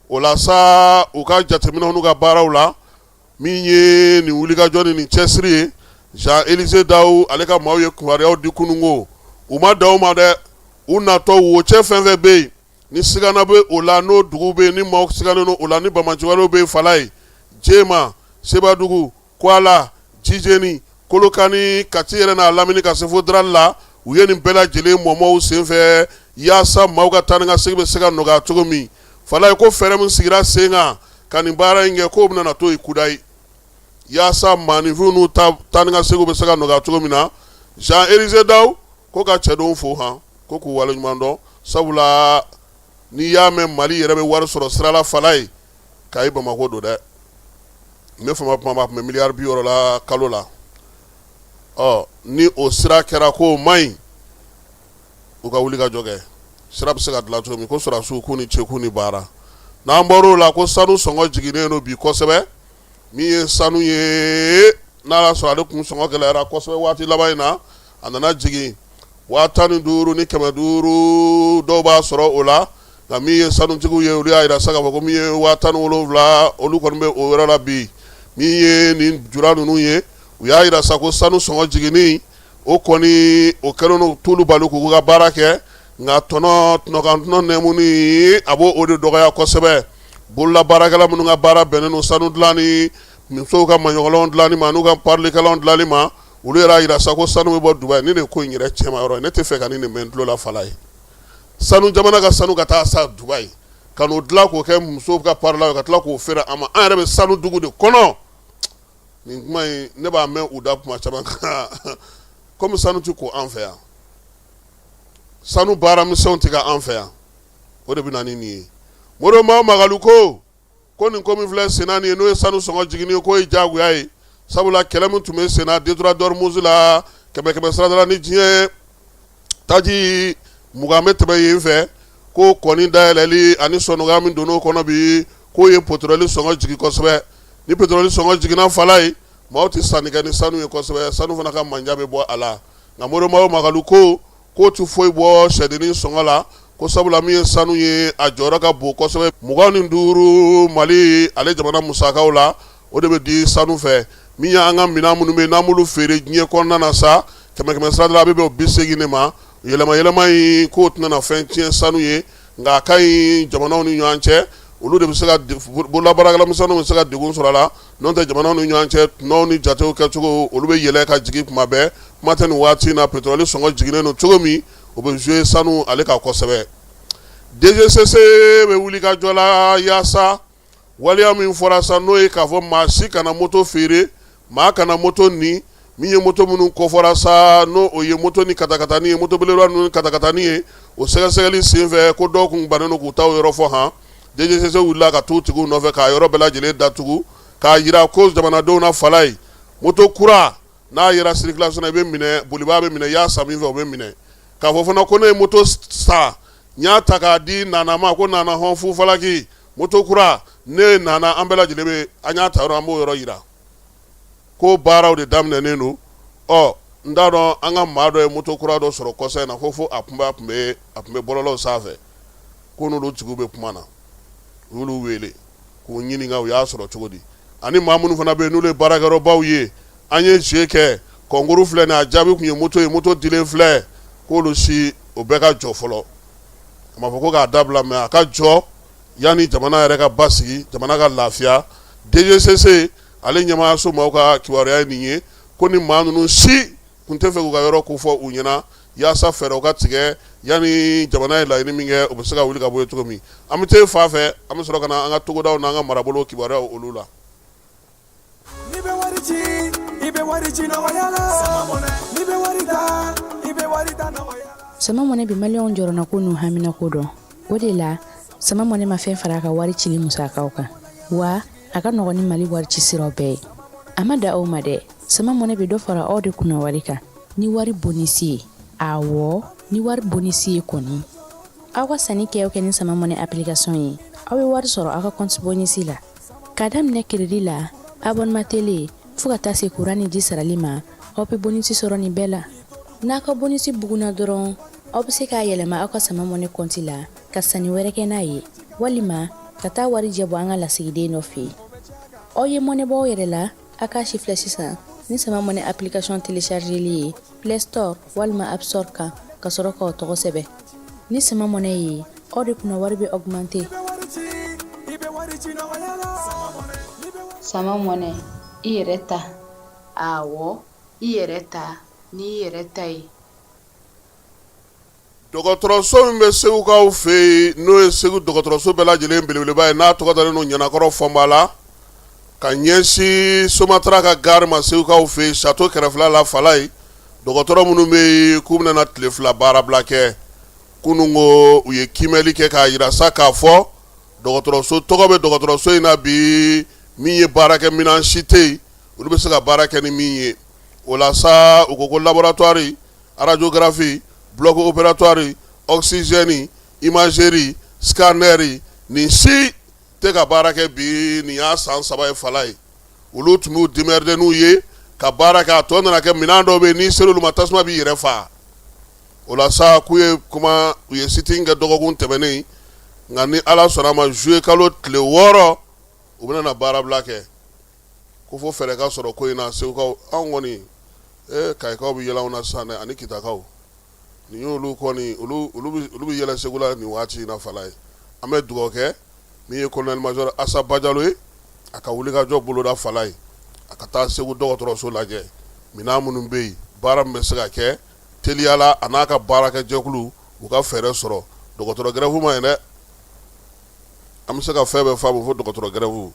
O la sa, u ka jateminɛw n'u ka baaraw la, min ye nin wulikajɔ ni nin cɛsiri ye, Jean Élisée Dao ale ka maaw ye kibaruyaw di kununko. U ma dan o ma dɛ, u natɔ wocɛ fɛn fɛn bɛ yen ni sigana bɛ o la, n'o dugu bɛ yen ni maaw siganen don o la, ni banbaanciwalew bɛ yen fala ye, Jema, Sebadugu, Kwala, Jijeni, Kolokani, Kati yɛrɛ n'a lamini ka se fo Darali la, u ye nin bɛɛ lajɛlen mɔmɔw senfɛ yaasa maaw ka taa ni ka segin bɛ se ka nɔgɔya cogo min. Fala ye, ko fɛɛrɛ min sigira sen kan ka nin baara in kɛ, k'o bɛna na to yen kudayi, yaasa maaninfinw n'u taa ni ka segin bɛ se ka nɔgɔya cogo min na. Jean Élisée Dao ko ka cɛdenw fo han, ko k'u waleɲuman dɔn, sabula n'i y'a mɛn Mali yɛrɛ bɛ wari sɔrɔ sira la fala ye, Kayi Bamakɔ don dɛ. Ne fama kuma ma, tun bɛ miliyari 60 la kalo la. Ɔ ni o sira kɛra k'o man ɲi, u ka wuli ka jɔ kɛ, sira bɛ se ka dilan cogo min. Ko sɔrɔdasiw k'u ni ce, k'u ni baara. N'an bɔr'o la, ko sanu sɔngɔ jiginnen don bi kosɛbɛ. Min ye sanu ye, n'a y'a sɔrɔ ale kun sɔngɔ gɛlɛyara kosɛbɛ waati laban in na, a nana jigin 15,500, dɔw b'a sɔrɔ o la. Nka min ye sanutigiw ye, olu y'a jira sa k'a fɔ ko min ye 17,000, olu kɔni bɛ o yɔrɔ la bi. Min ye nin jura ninnu ye, u y'a jira sa ko sanu sɔngɔ jiginni, o kɔni o kɛlen don t'olu bali k'u ka baara kɛ, nka tɔnɔ tɔnɔkan tɔnɔ nɛɛmuni, a b'o o de dɔgɔya kosɛbɛ. Bolola baarakɛla minnu ka baara bɛnnen don sanu dilan ni musow ka maɲɔgɔnw dilanni ma, n'u ka parilikɛlanw dilanni ma, olu yɛrɛ y'a jira sa ko sanu bɛ bɔ Dubayi. Nin de ko in yɛrɛ cɛma yɔrɔ ye, ne tɛ fɛ ka nin de mɛn n tulo la fala ye. Sanu jamana ka sanu ka taa sa Dubayi ka n'o dilan k'o kɛ musow ka parila, ka tila k'o feere an ma, an yɛrɛ bɛ sanu dugu de kɔnɔ. Nin kuma in, ne b'a mɛn u da kuma caman kan. Komi sanu tɛ ko an fɛ yan, sanu baaramisɛnw tɛ kɛ an fɛ yan, o de bɛ na ni nin ye. Modibo Mao Magalu ko nin ko min filɛ senna nin ye, n'o ye sanu sɔngɔ jiginni ye, k'o ye diyagoya ye, sabula kɛlɛ min tun bɛ senna détroit d'Ormuz la, kɛmɛ kɛmɛ sarada la, ni diɲɛ taji 20 bɛ tɛmɛ yen fɛ, ko kɔni dayɛlɛli ani sɔnɔgɔya min donn'o kɔnɔ bi, k'o ye pétrole sɔngɔ jigin kosɛbɛ. Ni pétrole sɔngɔ jiginna fala ye, maaw tɛ sanni kɛ ni sanu ye kosɛbɛ, sanu fana ka manja bɛ bɔ a la. Nka Modibo Mao Magalu ko k'o tɛ foyi bɔ sɛdennin sɔngɔ la, ko sabula min ye sanu ye, a jɔyɔrɔ ka bon kosɛbɛ. 25 Mali ale jamana musakaw la, o de bɛ di sanu fɛ. Min ye an ka minɛn minnu bɛ yen n'an b'olu feere diɲɛ kɔnɔna na sa, kɛmɛ kɛmɛ sarada la, a bɛ bɛn o 80 de ma. Yɛlɛma yɛlɛma in, k'o tɛna fɛn tiɲɛ sanu ye, nka a ka ɲi jamanaw ni ɲɔgɔn cɛ. Olu de bɛ se ka bololabaarakɛla misɛnninw bɛ se ka degun sɔrɔ a la. N'o tɛ jamanaw ni ɲɔgɔn cɛ tɔnɔw ni jatew kɛcogo, olu bɛ yɛlɛ ka jigin kuma bɛɛ. Kuma tɛ nin waati in na, pétrole sɔngɔ jiginnen don cogo min, o bɛ jouer sanu ale kan kosɛbɛ. DGCC bɛ wuli ka jɔ la yaasa waleya min fɔra sa, n'o ye k'a fɔ maa si kana moto feere, maa kana moto ni min ye moto minnu kofɔra sa, n'o o ye moto ni katakatani ye, moto belebeleba ninnu ni katakatani ye, o sɛgɛsɛgɛli senfɛ ko dɔw kun bannen don k'u taw yɔrɔ fɔ. Han, DGCC wulila ka t'u tigiw nɔfɛ k'a yɔrɔ bɛɛ lajɛlen datugu, k'a jira ko jamanadenw na fala ye moto kura n'a yera circulation na, i bɛ minɛ, bolibaa bɛ minɛ, i y'a san min fɛ o bɛ minɛ. K'a fɔ fana ko ne ye moto san, n y'a ta k'a di Nana ma, ko Nana hɔn fufalaki moto kura, ne nana, an bɛɛ lajɛlen bɛ an y'a ta yɔrɔ, an b'o yɔrɔ jira ko baaraw de daminɛnen don. Ɔ, n t'a dɔn, an ka maa dɔ ye moto kura dɔ sɔrɔ kɔsa in na, ko fo a tun bɛ bɔlɔlɔw sanfɛ, ko n'olu tigiw bɛ kuma na, u y'olu wele k'u ɲininka u y'a sɔrɔ cogo di. Ani maa minnu fana bɛ yen n'olu ye baarakɛyɔrɔbaw ye, an ye jeu kɛ, concours filɛ nin, a jaabi tun ye moto ye, moto dilen filɛ, k'olu si o bɛɛ ka jɔ fɔlɔ. A ma fɔ ko k'a dabila, mais a ka jɔ yanni jamana yɛrɛ ka basigi, jamana ka lafiya. DGCC ale ɲɛmaayaso maaw ka kibaruya ye nin ye, ko ni maa ninnu si tun tɛ fɛ k'u ka yɔrɔ kofɔ u ɲɛna yaasa fɛɛrɛw ka tigɛ yanni jamana ye laɲini min kɛ, o bɛ se ka wuli ka bɔ yen cogo min. An bɛ taa fan fɛ, an bɛ sɔrɔ ka na an ka togodaw n'an ka marabolo kibaruyaw olu la. N'i bɛ wari ci, i bɛ wari ci nɔgɔya la. N'i bɛ wari ta, i bɛ wari ta nɔgɔya la. Sama Money bɛ maliyɛnw jɔrɔnako n'u haminako dɔn. O de la, Sama Money ma fɛn fara a ka wari cili musakaw kan, wa a ka nɔgɔn ni Mali wari ci siraw bɛɛ ye. A ma dan o ma dɛ, Sama Money bɛ dɔ fara aw de kunna wari kan ni wari bonisi ye. Awɔ, ni wari bonisi ye kɔni. Aw ka sanni kɛ o kɛ ni Sama Money application ye, aw bɛ wari sɔrɔ aw ka compte bonisi la. K'a daminɛ crédit la, abonnement télé, fo ka taa se courant ni ji sarali ma, aw bɛ bonisi sɔrɔ nin bɛɛ la. N'a ka bonisi bugunna dɔrɔn, aw bɛ se k'a yɛlɛma aw ka Sama Money compte la ka sanni wɛrɛ kɛ n'a ye, walima ka taa warijɛ bɔ an ka lasigiden dɔ fɛ yen. Aw ye mɔnɛ bɔ aw yɛrɛ la, a k'a sifilɛ sisan ni Sama Money application téléchargeli ye Play Store walima App Store kan, ka sɔrɔ k'aw tɔgɔ sɛbɛn. Ni Sama Money ye, aw de kunna wari bɛ augmenter. Sama Money, i yɛrɛ ta. Awɔ, i yɛrɛ ta n'i yɛrɛ ta ye. Dɔgɔtɔrɔso min bɛ segukaw fɛ yen, n'o ye Segu dɔgɔtɔrɔso bɛɛ lajɛlen belebeleba ye, n'a tɔgɔ dalen don Ɲanakɔrɔ Fɔnba la, ka ɲɛsin Somatra ka gare ma segukaw fɛ yen, château kɛrɛfɛla la, Falaye, dɔgɔtɔrɔ minnu bɛ yen k'u bɛna tile 2 baarabila kɛ, kunun ko u ye kiimɛli kɛ k'a jira sa k'a fɔ dɔgɔtɔrɔso tɔgɔ bɛ dɔgɔtɔrɔso in na bi, min ye baarakɛminɛn si tɛ yen olu bɛ se ka baara kɛ ni min ye. O la sa, u ko ko laboratoire, radiographie, bloc opératoire, oxygène, imagerie, scanner, nin si tɛ ka baara kɛ bi. Nin y'a san 3 ye Falaye. Olu tun b'u démerder n'u ye ka baara kɛ. A tɔ nana kɛ minɛn dɔw bɛ yen, n'i ser'olu ma, tasuma b'i yɛrɛ faa. O la sa, k'u ye kuma, u ye sit-in kɛ dɔgɔkun tɛmɛnen, nka ni Ala sɔnna a ma, juillet kalo tile 6, u bɛna na baarabila kɛ, ko fo fɛɛrɛ ka sɔrɔ ko in na. Segukaw, anw kɔni, ee, kayikaw bɛ yɛlɛ anw na sisan dɛ, ani kitakaw. Nin y'olu kɔni, olu bɛ yɛlɛ Segu la nin waati in na Falaye. An bɛ dugawu kɛ min ye colonel major Asa Bajalo ye, a ka wulikajɔ boloda Falaye, a ka taa Segu dɔgɔtɔrɔso lajɛ, minɛn minnu bɛ yen, baara min bɛ se ka kɛ teliya la, a n'a ka baarakɛjɛkulu, u ka fɛɛrɛ sɔrɔ. Dɔgɔtɔrɔ grève ma ɲi dɛ. An bɛ se ka fɛn bɛɛ faamu fo dɔgɔtɔrɔ grève.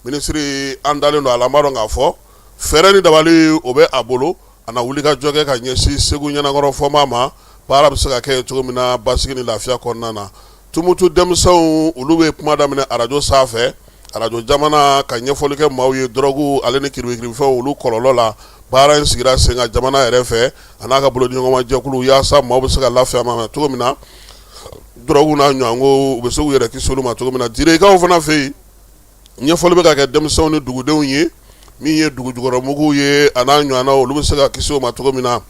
Minisiri, an dalen don a la, an b'a dɔn k'a fɔ fɛɛrɛ ni dabali o bɛ a bolo, a na wuli ka jɔ kɛ ka ɲɛsin Segu Ɲanakɔrɔ Fɔnba ma, baara bɛ se ka kɛ cogo min na basigi ni lafiya kɔnɔna na. Tumutu denmisɛnw, olu bɛ kuma daminɛ arajo sanfɛ, arajo jamana, ka ɲɛfɔli kɛ maaw ye dɔrɔgu ale ni kiribikiribifɛnw olu kɔlɔlɔ la. Baara in sigira sen kan jamana yɛrɛ fɛ, a n'a ka bolodiɲɔgɔnma jɛkulu, yaasa maaw bɛ se ka lafiya ma cogo min na dɔrɔgu n'a ɲɔgɔnko, u bɛ se k'u yɛrɛ kisi olu ma cogo min na. Direkaw fana fɛ yen, ɲɛfɔli bɛ ka kɛ denmisɛnw ni dugudenw ye, min ye dugujukɔrɔmuguw ye, a n'a ɲɔgɔnnaw, olu bɛ se ka kisi o ma cogo min na.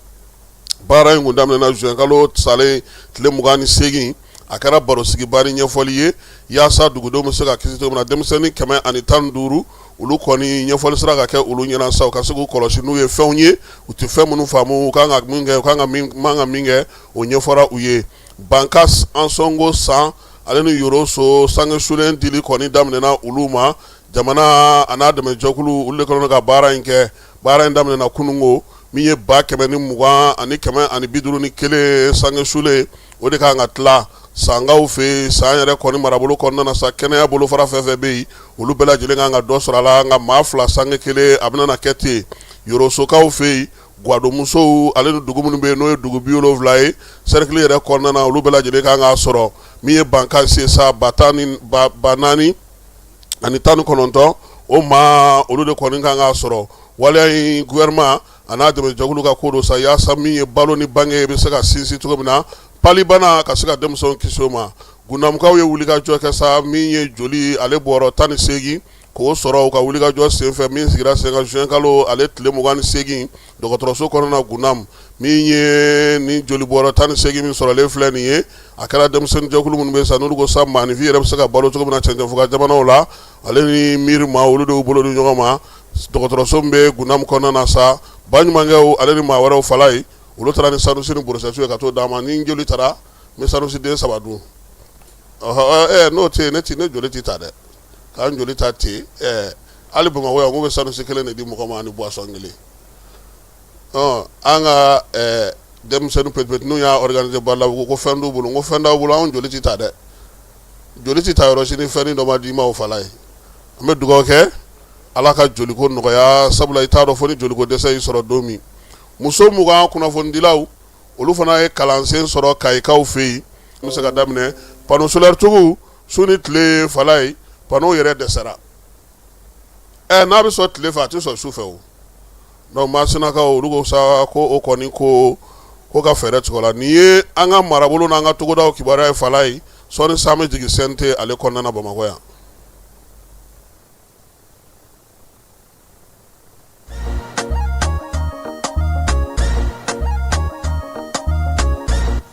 Baara in kun daminɛna juin kalo salen tile 28. A kɛra barosigiba ni ɲɛfɔli ye yaasa dugudenw bɛ se ka kisi cogo min na. Denmisɛnnin 115, olu kɔni ɲɛfɔli sera ka kɛ olu ɲɛna sa, u ka se k'u kɔlɔsi n'u ye fɛnw ye, u tɛ fɛn minnu faamu, u kan ka min kɛ, u kan ka min man ka min kɛ, o ɲɛfɔra u ye. Bankas Ansongo san ale ni Yoroso sange sulen dili kɔni daminɛna olu ma. Jamana a n'a dɛmɛjɛkulu olu de kɛlen ka baara in kɛ. Baara in daminɛna kununko. Min ye 120 151 sange sulen, o de ka kan ka tila Sankaw fɛ yen. San yɛrɛ kɔni marabolo kɔnɔna na sa, kɛnɛya bolofara fɛn fɛn bɛ yen, olu bɛɛ lajɛlen kan ka dɔ sɔrɔ a la, nka maa 2 sange kelen, a bɛna kɛ ten. Yorosokaw fɛ yen, Gwadomusow ale ni dugu minnu bɛ yen, n'o ye dugu 70 ye sɛrikili yɛrɛ kɔnɔna na, olu bɛɛ lajɛlen kan k'a sɔrɔ. Min ye Bankasi sa, ba tan ni 4019, o maa olu de kɔni kan k'a sɔrɔ. Waleya in, gouvernement a n'a dɛmɛjɛkulu ka ko don sa, yaasa min ye balo ni bange bɛ se ka sinsin cogo min na, palibana ka se ka denmisɛnw kisi o ma. Gundamukaw ye wulikajɔ kɛ sa, min ye joli ale bɔrɔ 18 k'o sɔrɔ u ka wulikajɔ senfɛ, min sigira sen kan juin kalo ale tile 28 dɔgɔtɔrɔso kɔnɔna Gundamu. Min ye ni joli bɔrɔ 18 min sɔrɔlen filɛ nin ye, a kɛra denmisɛnninjɛkulu minnu bɛ sa, n'olu ko sa maaninfin yɛrɛ bɛ se ka balo cogo min na cɛncɛnfuga jamanaw la, ale ni miiri maa, olu de y'u bolo di ɲɔgɔn ma. Dɔgɔtɔrɔso min bɛ Gundamu kɔnɔna na sa, baɲumankɛw ale ni maa wɛrɛw fala ye, olu taara ni sanusi ni borosɛti ye ka t'o d'a ma. Ni joli taara, n bɛ sanusi den 3 dun. N'o tɛ yen, ne ne joli tɛ ta dɛ, k'an joli ta ten. Hali Bamakɔ yan, k'u bɛ sanusi kelen de di mɔgɔ ma ani boisson kelen. An ka denmisɛnnin petit n'u y'a organiser Balabugu, ko fɛn t'u bolo. N ko fɛn t'aw bolo, anw joli tɛ ta dɛ, joli tɛ ta yɔrɔ si ni fɛn dɔ ma d'i ma. O fala ye, an bɛ dugawu kɛ Ala ka joliko nɔgɔya, sabula i t'a dɔn fo ni joliko dɛsɛ y'i sɔrɔ don min. Muso 20 kunnafonidilaw, olu fana ye kalansen sɔrɔ Kayikaw fɛ yen. Bɛ se ka daminɛ panneau solaire tigiw su ni tile fala ye, panneau yɛrɛ dɛsɛra. Ɛ, n'a bɛ sɔn tile fɛ, a tɛ sɔn su fɛ o. Donc Masinakaw, olu ko sa ko o kɔni ko ka fɛɛrɛ tigɛ o la. Nin ye an ka marabolo n'an ka togodaw kibaruya ye fala ye. Sɔɔni sa, an bɛ jigin CNT ale kɔnɔna na Bamakɔ yan.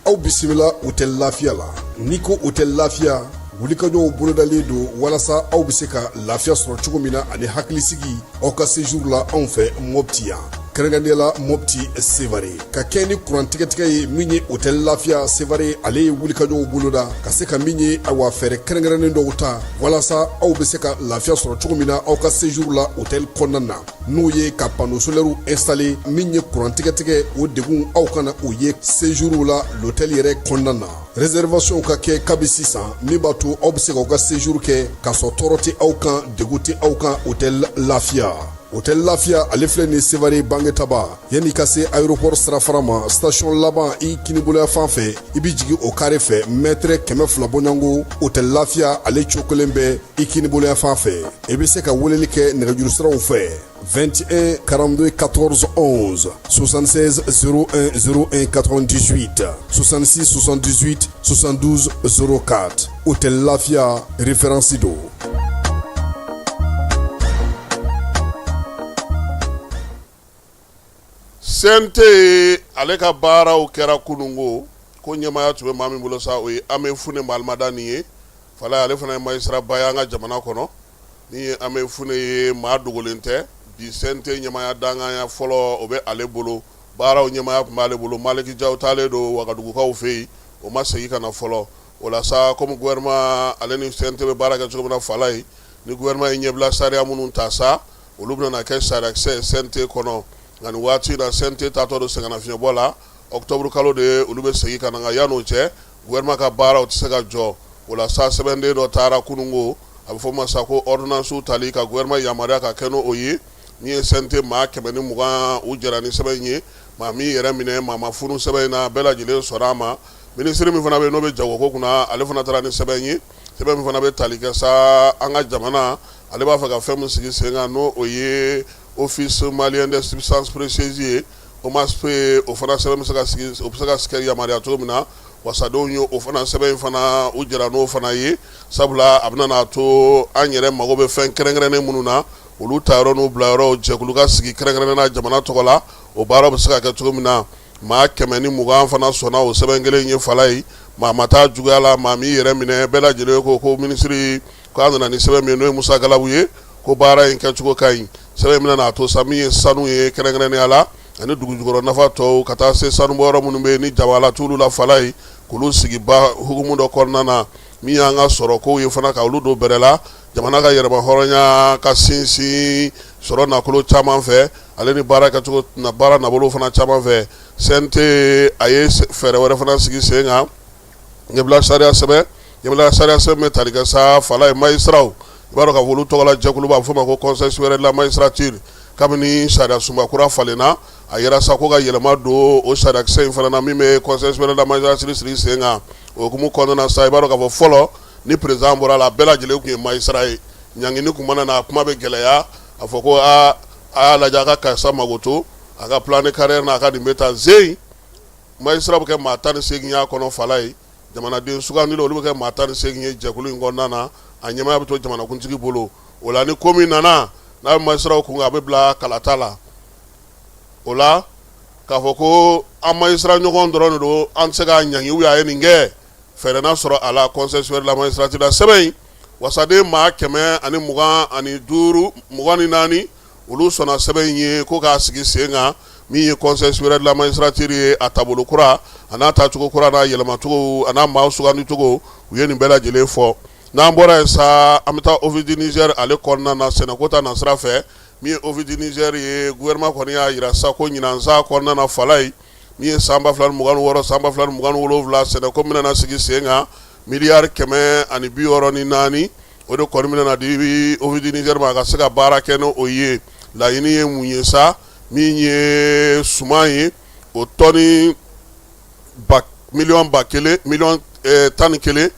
Aw bisimila Hôtel Lafiya la. N'i ko Hôtel Lafiya, wulikajɔw bolodalen don walasa aw bɛ se ka lafiya sɔrɔ cogo min na ani hakilisigi aw ka séjour la anw fɛ Mopti yan, kɛrɛnkɛrɛnnenya la Mopti Sevare. Ka kɛ ni kuran tigɛtigɛ ye, min ye Hôtel Lafiya Sevare, ale ye wulikajɔw boloda ka se ka min ye, awa, fɛɛrɛ kɛrɛnkɛrɛnnen dɔw ta walasa aw bɛ se ka lafiya sɔrɔ cogo min na aw ka séjour la hôtel kɔnɔna na, n'o ye ka panneau solaire installer. Min ye kuran tigɛtigɛ, o degun aw kana o ye séjour la l'hôtel yɛrɛ kɔnɔna na. Réservation ka kɛ kabi sisan, min b'a to aw bɛ se k'aw ka séjour kɛ k'a sɔrɔ tɔɔrɔ tɛ aw kan, degun tɛ aw kan. Hôtel Lafiya, Hôtel Lafiya, ale filɛ nin Sevare Bangetaba, yanni ka se aéroport sirafara ma, station laban i kiniboloya fan fɛ, i bɛ jigin o kare fɛ, mètre 200 bɔɲɔgɔnko, Hôtel Lafiya ale cogo kelen bɛ i kiniboloya fan fɛ. I bɛ se ka weleli kɛ nɛgɛjuru siraw fɛ: 21 42 14 11, 76 01 01 98, 66 78 72 04. Hôtel Lafiya, référence don. CNT ale ka baaraw kɛra kununko. Ko ɲɛmaaya tun bɛ maa min bolo sa, o ye Hamefune Mahamadani ye fala. Ale fana ye magistrat ba ye an ka jamana kɔnɔ. Ni ye Hamefune ye, maa dogolen tɛ. Bi CNT ɲɛmaaya danganya fɔlɔ, o bɛ ale bolo. Baaraw ɲɛmaaya tun b'ale bolo. Maliki Jaw taalen don Wagadugukaw fɛ yen, o ma segin ka na fɔlɔ. O la sa, komi gouvernement ale ni CNT bɛ baara kɛ cogo min na fala ye, ni gouvernement ye ɲɛbila sariya minnu ta sa, olu bɛna kɛ sariyakisɛ CNT kɔnɔ. Nka nin waati in na, CNT taatɔ don sɛgɛnnafiɲɛbɔ la. Octobre kalo de ye olu bɛ segin ka na. Nka yan'o cɛ, gouvernement ka baaraw tɛ se ka jɔ. O la sa, sɛbɛnden dɔ taara kununko, a bɛ fɔ o ma sa ko ordonnance tali ka gouvernement yamaruya ka kɛ n'o ye. Min ye CNT maa 120, u jɛra ni sɛbɛn in ye. Maa m'i yɛrɛ minɛ, maa ma funu sɛbɛn in na, bɛɛ lajɛlen sɔnna a ma. Minisiri min fana bɛ yen n'o bɛ jagoko kunna, ale fana taara ni sɛbɛn ye, sɛbɛn min fana bɛ tali kɛ sa an ka jamana ale b'a fɛ ka fɛn min sigi sen kan, n'o o ye Office malien des substances précieuses ye, OMASP. O fana sɛbɛn bɛ se ka sigi, o bɛ se ka kɛ yamaruya cogo min na, wasadenw ye o fana sɛbɛn in fana, u jɛra n'o fana ye, sabula a bɛna n'a to an yɛrɛ mago bɛ fɛn kɛrɛnkɛrɛnnen minnu na, olu ta yɔrɔ n'u bila yɔrɔ, jɛkulu ka sigi kɛrɛnkɛrɛnnen na jamana tɔgɔ la, o baara bɛ se ka kɛ cogo min na. Maa 120 fana sɔnna o sɛbɛn kelen ye fala ye. Maa ma taa juguya la, maa m'i yɛrɛ minɛ, bɛɛ lajɛlen ko minisiri k'a nana ni sɛbɛn min ye, n'o ye Musa Galabu ye, ko baara in kɛcogo ka ɲi. Sɛbɛn bɛna n'a to sa, min ye sanu ye kɛrɛnkɛrɛnnenya la ani dugujukɔrɔ nafa tɔw, ka taa se sanubɔyɔrɔ minnu bɛ yen ni jabala t'olu la fala ye, k'olu sigi ba hukumu dɔ kɔnɔna na. Min y'an ka sɔrɔ kow ye fana ka olu don bɛrɛ la, jamana ka yɛrɛmahɔrɔnya ka sinsin sɔrɔ nafolo caman fɛ, ale ni baara kɛcogo baara nabolo fana caman fɛ. CNT a ye fɛɛrɛ wɛrɛ fana sigi sen kan, ɲɛbila sariya sɛbɛn, ɲɛbila sariya sɛbɛn bɛ tali kɛ sa fala ye magistratw, i b'a dɔn k'a fɔ olu tɔgɔla jɛkulu b'a fɔ ma ko Conseil supérieur de la magistrature. Kabini sariya sunba kura falenna, a yera sa ko ka yɛlɛma don o sariyakisɛ in fana na min bɛ Conseil supérieur de la magistrature sigi sen kan. O hukumu kɔnɔna na sa, i b'a dɔn k'a fɔ fɔlɔ ni président bɔra la, a bɛɛ lajɛlen tun ye magistrat ye. Ɲangini tun mana na, a kuma bɛ gɛlɛya, a fɔ ko aa, a y'a lajɛ a ka karisa magoto a ka plan de carrière na, a ka nin bɛ taa zen. Magistrat bɛ kɛ maa 18 y'a kɔnɔ fala ye, jamanaden sugandila olu bɛ kɛ maa 18 ye jɛkulu in kɔnɔna na. A ɲɛmaaya bɛ to jamanakuntigi bolo. O la ni ko min nana n'a bɛ magistratw kun, a bɛ bila kalata la. O la k'a fɔ ko an magistrat ɲɔgɔn dɔrɔn de don, an tɛ se k'a ɲangi ou a ye nin kɛ, fɛɛrɛ na sɔrɔ a la. Conseil supérieur de la magistrature la sɛbɛn in, wasaden maa 125, 24, olu sɔnna sɛbɛn in ye ko k'a sigi sen kan. Min ye Conseil supérieur de la magistrature ye, a taabolo kura, a n'a taacogo kura, n'a yɛlɛmacogo, a n'a maa sugandicogo, u ye nin bɛɛ lajɛlen fɔ. N'an bɔra yen sa, an bɛ taa Office du Niger ale kɔnɔna na, sɛnɛko ta nasira fɛ. Min ye Office du Niger ye, gouvernement kɔni y'a jira sa ko ɲinan sa kɔnɔna na fala ye, min ye san 2026, san 2027 sɛnɛko bɛna sigi sen kan, miliyari 164, o de kɔni bɛna di Office du Niger ma a ka se ka baara kɛ n'o ye. Laɲini ye mun ye sa? Min ye suman ye, o tɔni miliyɔn 1000, miliyɔn 11,92,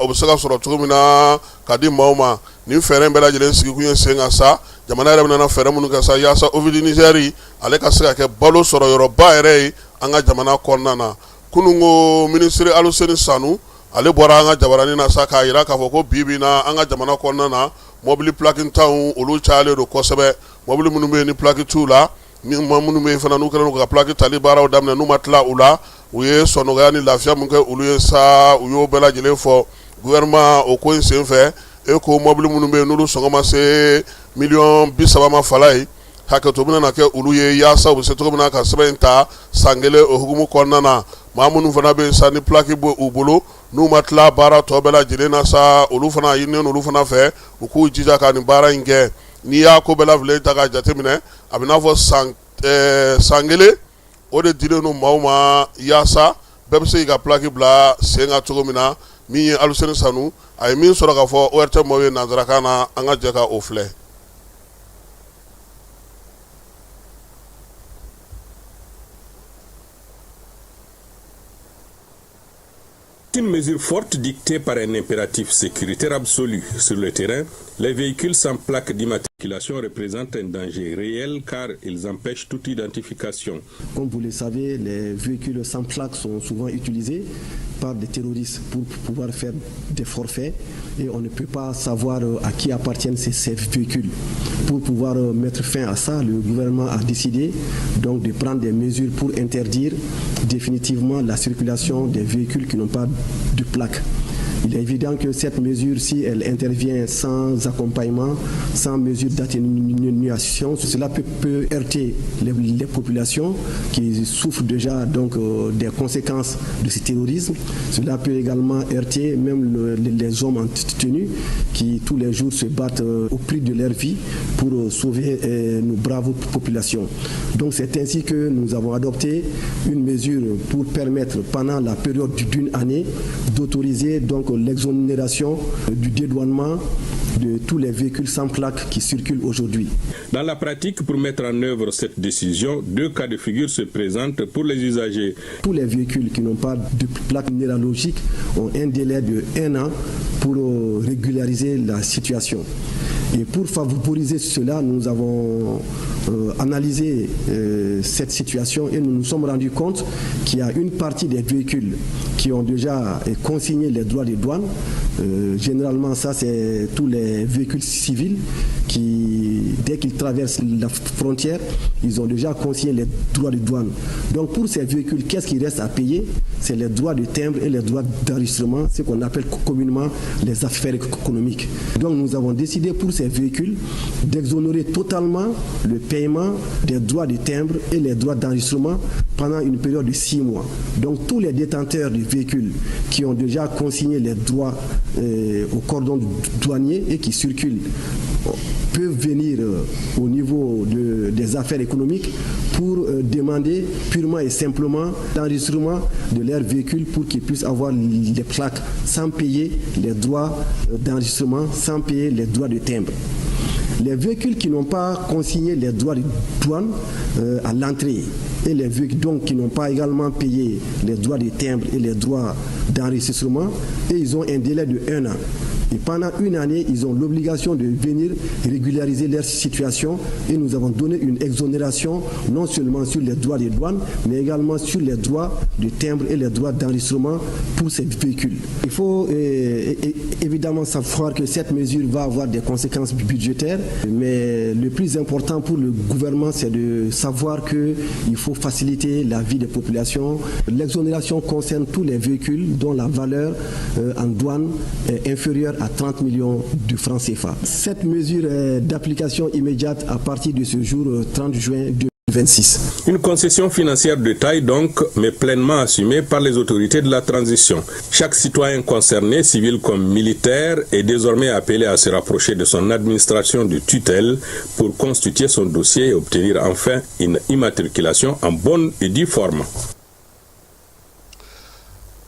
o bɛ se ka sɔrɔ cogo min na ka di maaw ma. Nin fɛɛrɛ bɛɛ lajɛlen sigikun ye sen kan sa, jamana yɛrɛ bɛna fɛɛrɛ minnu kɛ sa yaasa Office du Niger ale ka se ka kɛ balo sɔrɔ yɔrɔba yɛrɛ ye an ka jamana kɔnɔna na. Kunun ko minisiri Aluseni Sanu, ale bɔra an ka jabaranin na sa k'a jira k'a fɔ ko bi bi na, an ka jamana kɔnɔna na, mɔbili plaquentanw olu cayalen don kosɛbɛ. Mɔbili minnu bɛ yen ni plaque t'u la, ni maa minnu bɛ yen fana n'u kɛlen don ka plaque tali baaraw daminɛ, n'u ma tila u la, u ye sɔnɔgɔya ni lafiya min kɛ olu ye sa, u y'o bɛɛ lajɛlen fɔ gouvernement o ko in senfɛ. E ko mɔbili minnu bɛ yen n'olu sɔngɔ ma se miliyɔn 30 ma fala ye, hakɛto bɛna na kɛ olu ye yaasa u bɛ se cogo min na ka sɛbɛn in ta san kelen. O hukumu kɔnɔna na, maa minnu fana bɛ yen sa ni plaque bɛ u bolo, n'u ma tila baara tɔ bɛɛ lajɛlen na sa, olu fana ɲininen olu fana fɛ u k'u jija ka nin baara in kɛ. N'i y'a ko bɛɛ lajɛlen ta k'a jateminɛ, a bɛ n'a fɔ san kelen o de dilen don maaw ma yaasa bɛɛ bɛ se k'i ka plaque bila sen kan cogo min na. Min ye Aluseni Sanu, a ye min sɔrɔ k'a fɔ ORTM maaw ye nansarakan na, an ka jɛ ka o filɛ. Une mesure forte dictée par un impératif sécuritaire absolu. Sur le terrain, les véhicules sans plaque d'immatriculation représentent un danger réel car ils empêchent toute identification. Comme vous le savez, les véhicules sans plaque sont souvent utilisés par des terroristes pour pouvoir faire des forfaits et on ne peut pas savoir à qui appartiennent ces véhicules. Pour pouvoir mettre fin à ça, le gouvernement a décidé donc de prendre des mesures pour interdire définitivement la circulation des véhicules qui n'ont pas de plaque. Il est évident que cette mesure, si elle intervient sans accompagnement, sans mesure d'atténuation, cela peut heurter les populations qui souffrent déjà donc des conséquences de ce terrorisme. Cela peut également heurter même les hommes en tenue qui tous les jours se battent au prix de leur vie pour sauver nos braves populations. Donc c'est ainsi que nous avons adopté une mesure pour permettre pendant la période d'une année d'autoriser donc l'exonération du dédouanement de tous les véhicules sans plaque qui circulent aujourd'hui. Dans la pratique, pour mettre en œuvre cette décision, deux cas de figure se présentent pour les usagers. Tous les véhicules qui n'ont pas de plaque minéralogique ont un délai de un an pour régulariser la situation. Et pour favoriser cela, nous avons analysé cette situation et nous nous sommes rendus compte qu'il y a une partie des véhicules qui ont déjà consigné les droits de douane. Généralement, ça, c'est tous les véhicules civils qui, dès qu'ils traversent la frontière, ils ont déjà consigné les droits de douane. Donc, pour ces véhicules, qu'est-ce qui reste à payer? C'est les droits de timbre et les droits d'enregistrement, ce qu'on appelle communément les affaires économiques. Donc, nous avons décidé pour ces véhicules d'exonérer totalement le paiement des droits de timbre et les droits d'enregistrement pendant une période de 6 mois. Donc, tous les détenteurs de véhicules qui ont déjà consigné les droits au cordon douanier et qui circulent peuvent venir au niveau des affaires économiques pour demander purement et simplement l'enregistrement de leur véhicule pour qu'ils puissent avoir les plaques sans payer les droits d'enregistrement, sans payer les droits de timbre. Les véhicules qui n'ont pas consigné les droits de douane à l'entrée et les véhicules donc qui n'ont pas également payé les droits de timbre et les droits d'enregistrement, et ils ont un délai de un an. Et pendant une année, ils ont l'obligation de venir régulariser leur situation et nous avons donné une exonération non seulement sur les droits de douane, mais également sur les droits de timbre et les droits d'enregistrement pour ces véhicules. Il faut évidemment savoir que cette mesure va avoir des conséquences budgétaires, mais le plus important pour le gouvernement, c'est de savoir qu'il faut faciliter la vie des populations. L'exonération concerne tous les véhicules dont la valeur en douane est inférieure à 30 millions de francs CFA. Cette mesure est d'application immédiate à partir de ce jour 30 juin 2026. Une concession financière de taille donc, mais pleinement assumée par les autorités de la transition. Chaque citoyen concerné, civil comme militaire, est désormais appelé à se rapprocher de son administration de tutelle pour constituer son dossier et obtenir enfin une immatriculation en bonne et due forme.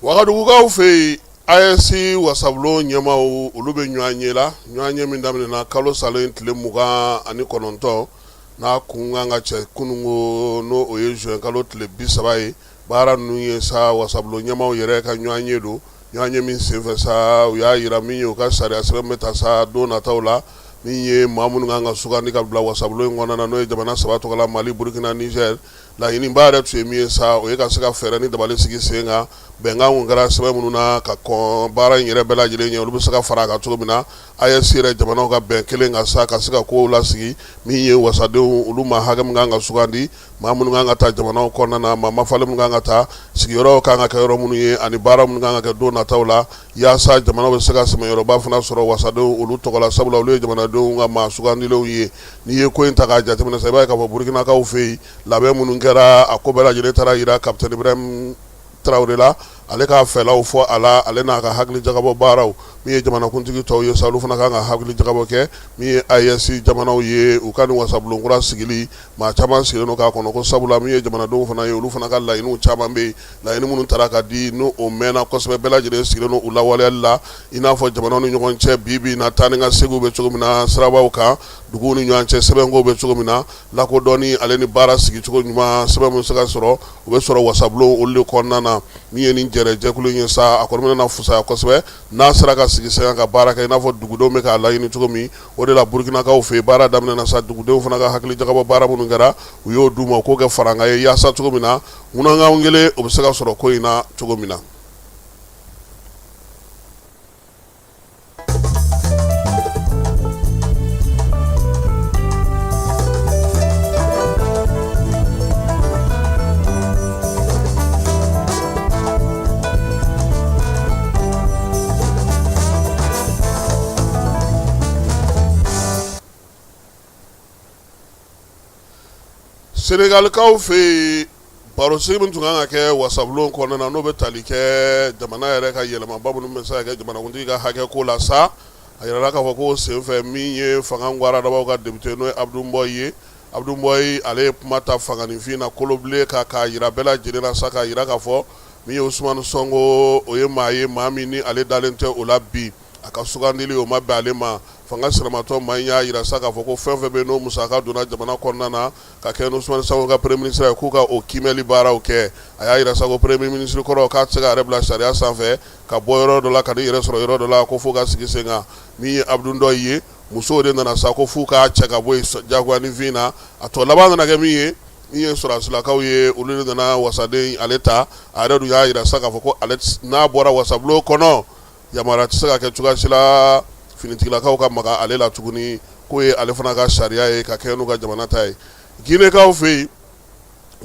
Wagadugukaw fɛ yen, AES wasabulon ɲɛmaw, olu bɛ ɲɔgɔn ye la, ɲɔgɔn ye min daminɛna kalo salen tile 29, n'a kun kan ka cɛ kununko, n'o o ye juin kalo tile 30 ye. Baara ninnu ye sa, wasabulon ɲɛmaw yɛrɛ ka ɲɔgɔn ye don, ɲɔgɔn ye min senfɛ sa, u y'a yira min ye u ka sariya sɛbɛn bɛ ta sa don nataw la, min ye maa minnu kan ka sugandi ka bila wasabulon in kɔnɔna na, n'o ye jamana saba tɔgɔ la, Mali, Burukina, Niger. Laɲiniba yɛrɛ tun ye min ye sa, o ye ka se ka fɛɛrɛ ni dabali sigi sen kan, bɛnkan kun kɛra sɛbɛn minnu na ka kɔn baara in yɛrɛ bɛɛ lajɛlen ɲɛ, olu bɛ se ka fara a kan cogo min na, AES yɛrɛ jamanaw ka bɛn kelen ka sa ka se ka kow lasigi, min ye wasadenw olu ma hakɛ min kan ka sugandi, maa minnu kan ka taa jamanaw kɔnɔna na, maa mafalen minnu kan ka taa, sigiyɔrɔw kan ka kɛ yɔrɔ minnu ye, ani baara minnu kan ka kɛ don nataw la, yaasa jamanaw bɛ se ka sɛmɛyɔrɔba fana sɔrɔ wasadenw olu tɔgɔ la, sabula olu ye jamanadenw ka maa sugandilenw ye. N'i ye ko in ta k'a jateminɛ sa, i b'a ye k'a fɔ Burukinakaw fɛ yen, labɛn minnu kɛra, a ko bɛɛ lajɛlen taara yira capitaine Ibrahim Traoré la, ale k'a fɛlaw fɔ a la, ale n'a ka hakili jagabɔ baaraw. Min ye jamanakuntigi tɔw ye sa, olu fana kan ka hakili jagabɔ kɛ. Min ye AES jamanaw ye, u ka nin wasabulon kura sigili, maa caman sigilen don k'a kɔnɔ ko sabula min ye jamanadenw fana ye, olu fana ka laɲiniw caman bɛ yen, laɲini minnu taara ka di, n'o o mɛnna kosɛbɛ, bɛɛ lajɛlen sigilen don u lawaleyali la, i n'a fɔ jamanaw ni ɲɔgɔn cɛ bi bi in na, taa ni ka seginw bɛ cogo min na sirabaw kan, duguw ni ɲɔgɔn cɛ sɛbɛnko bɛ cogo min na, lakodɔnni ale ni baara sigicogo ɲuman, sɛbɛn bɛ se ka sɔrɔ, u bɛ sɔrɔ wasabulon olu de kɔnɔna na. Min ye nin jɛrɛjɛkulu in ye sa, a kɔni bɛna fisaya kosɛbɛ n'a sera ka sigi sen kan ka baara kɛ i n'a fɔ dugudenw bɛ k'a laɲini cogo min. O de la Burukinakaw fɛ yen, baara daminɛna sa, dugudenw fana ka hakili jagabɔ baara minnu kɛra, u y'o d'u ma u k'o kɛ farankan ye, yaasa cogo min na ŋunankan kelen o bɛ se ka sɔrɔ ko in na cogo min na. Senegalikaw fɛ yen, barosigi min tun kan ka kɛ wasabulon kɔnɔna na, n'o bɛ tali kɛ jamana yɛrɛ ka yɛlɛmaba minnu bɛ se ka kɛ jamanakuntigi ka hakɛ ko la sa, a yirala k'a fɔ ko senfɛ, min ye fanga gwaradabaw ka député, n'o ye Abdou Mbow ye, Abdou Mbow, ale ye kuma ta fanganinfin na kolobilen kan k'a yira bɛɛ lajɛlen na sa, k'a yira k'a fɔ min ye Ousmane Sonko, o ye maa ye, maa min ni ale dalen tɛ o la bi, a ka sugandili o ma bɛn ale ma. Fanga sinamatɔ maa in y'a yira sa k'a fɔ ko fɛn fɛn bɛ n'o musaka donna jamana kɔnɔna na ka kɛ Ousmane Sonko ka premier ministre ye, k'u ka o kiimɛli baaraw kɛ. A y'a yira sa ko premier ministre kɔrɔ k'a tɛ se k'a yɛrɛ bila sariya sanfɛ ka bɔ yɔrɔ dɔ la ka n'i yɛrɛ sɔrɔ yɔrɔ dɔ la, ko f'o ka sigi sen kan. Min ye Abdou Ndoye ye, musow de nana sa ko f'u k'a cɛ ka bɔ yen jagoyaninfin na. A tɔ laban nana kɛ min ye, min ye sɔrɔdasilakaw ye, olu de nana wasaden ale ta. A yɛrɛ dun y'a yira sa k'a fɔ ko ale n'a bɔra wasabulon kɔnɔ, Yamaruya tɛ se ka kɛ cogoya si la finitigilakaw ka maga ale la tuguni, k'o ye ale fana ka sariya ye ka kɛɲɛ n'u ka jamana ta ye. Ginekaw fɛ yen,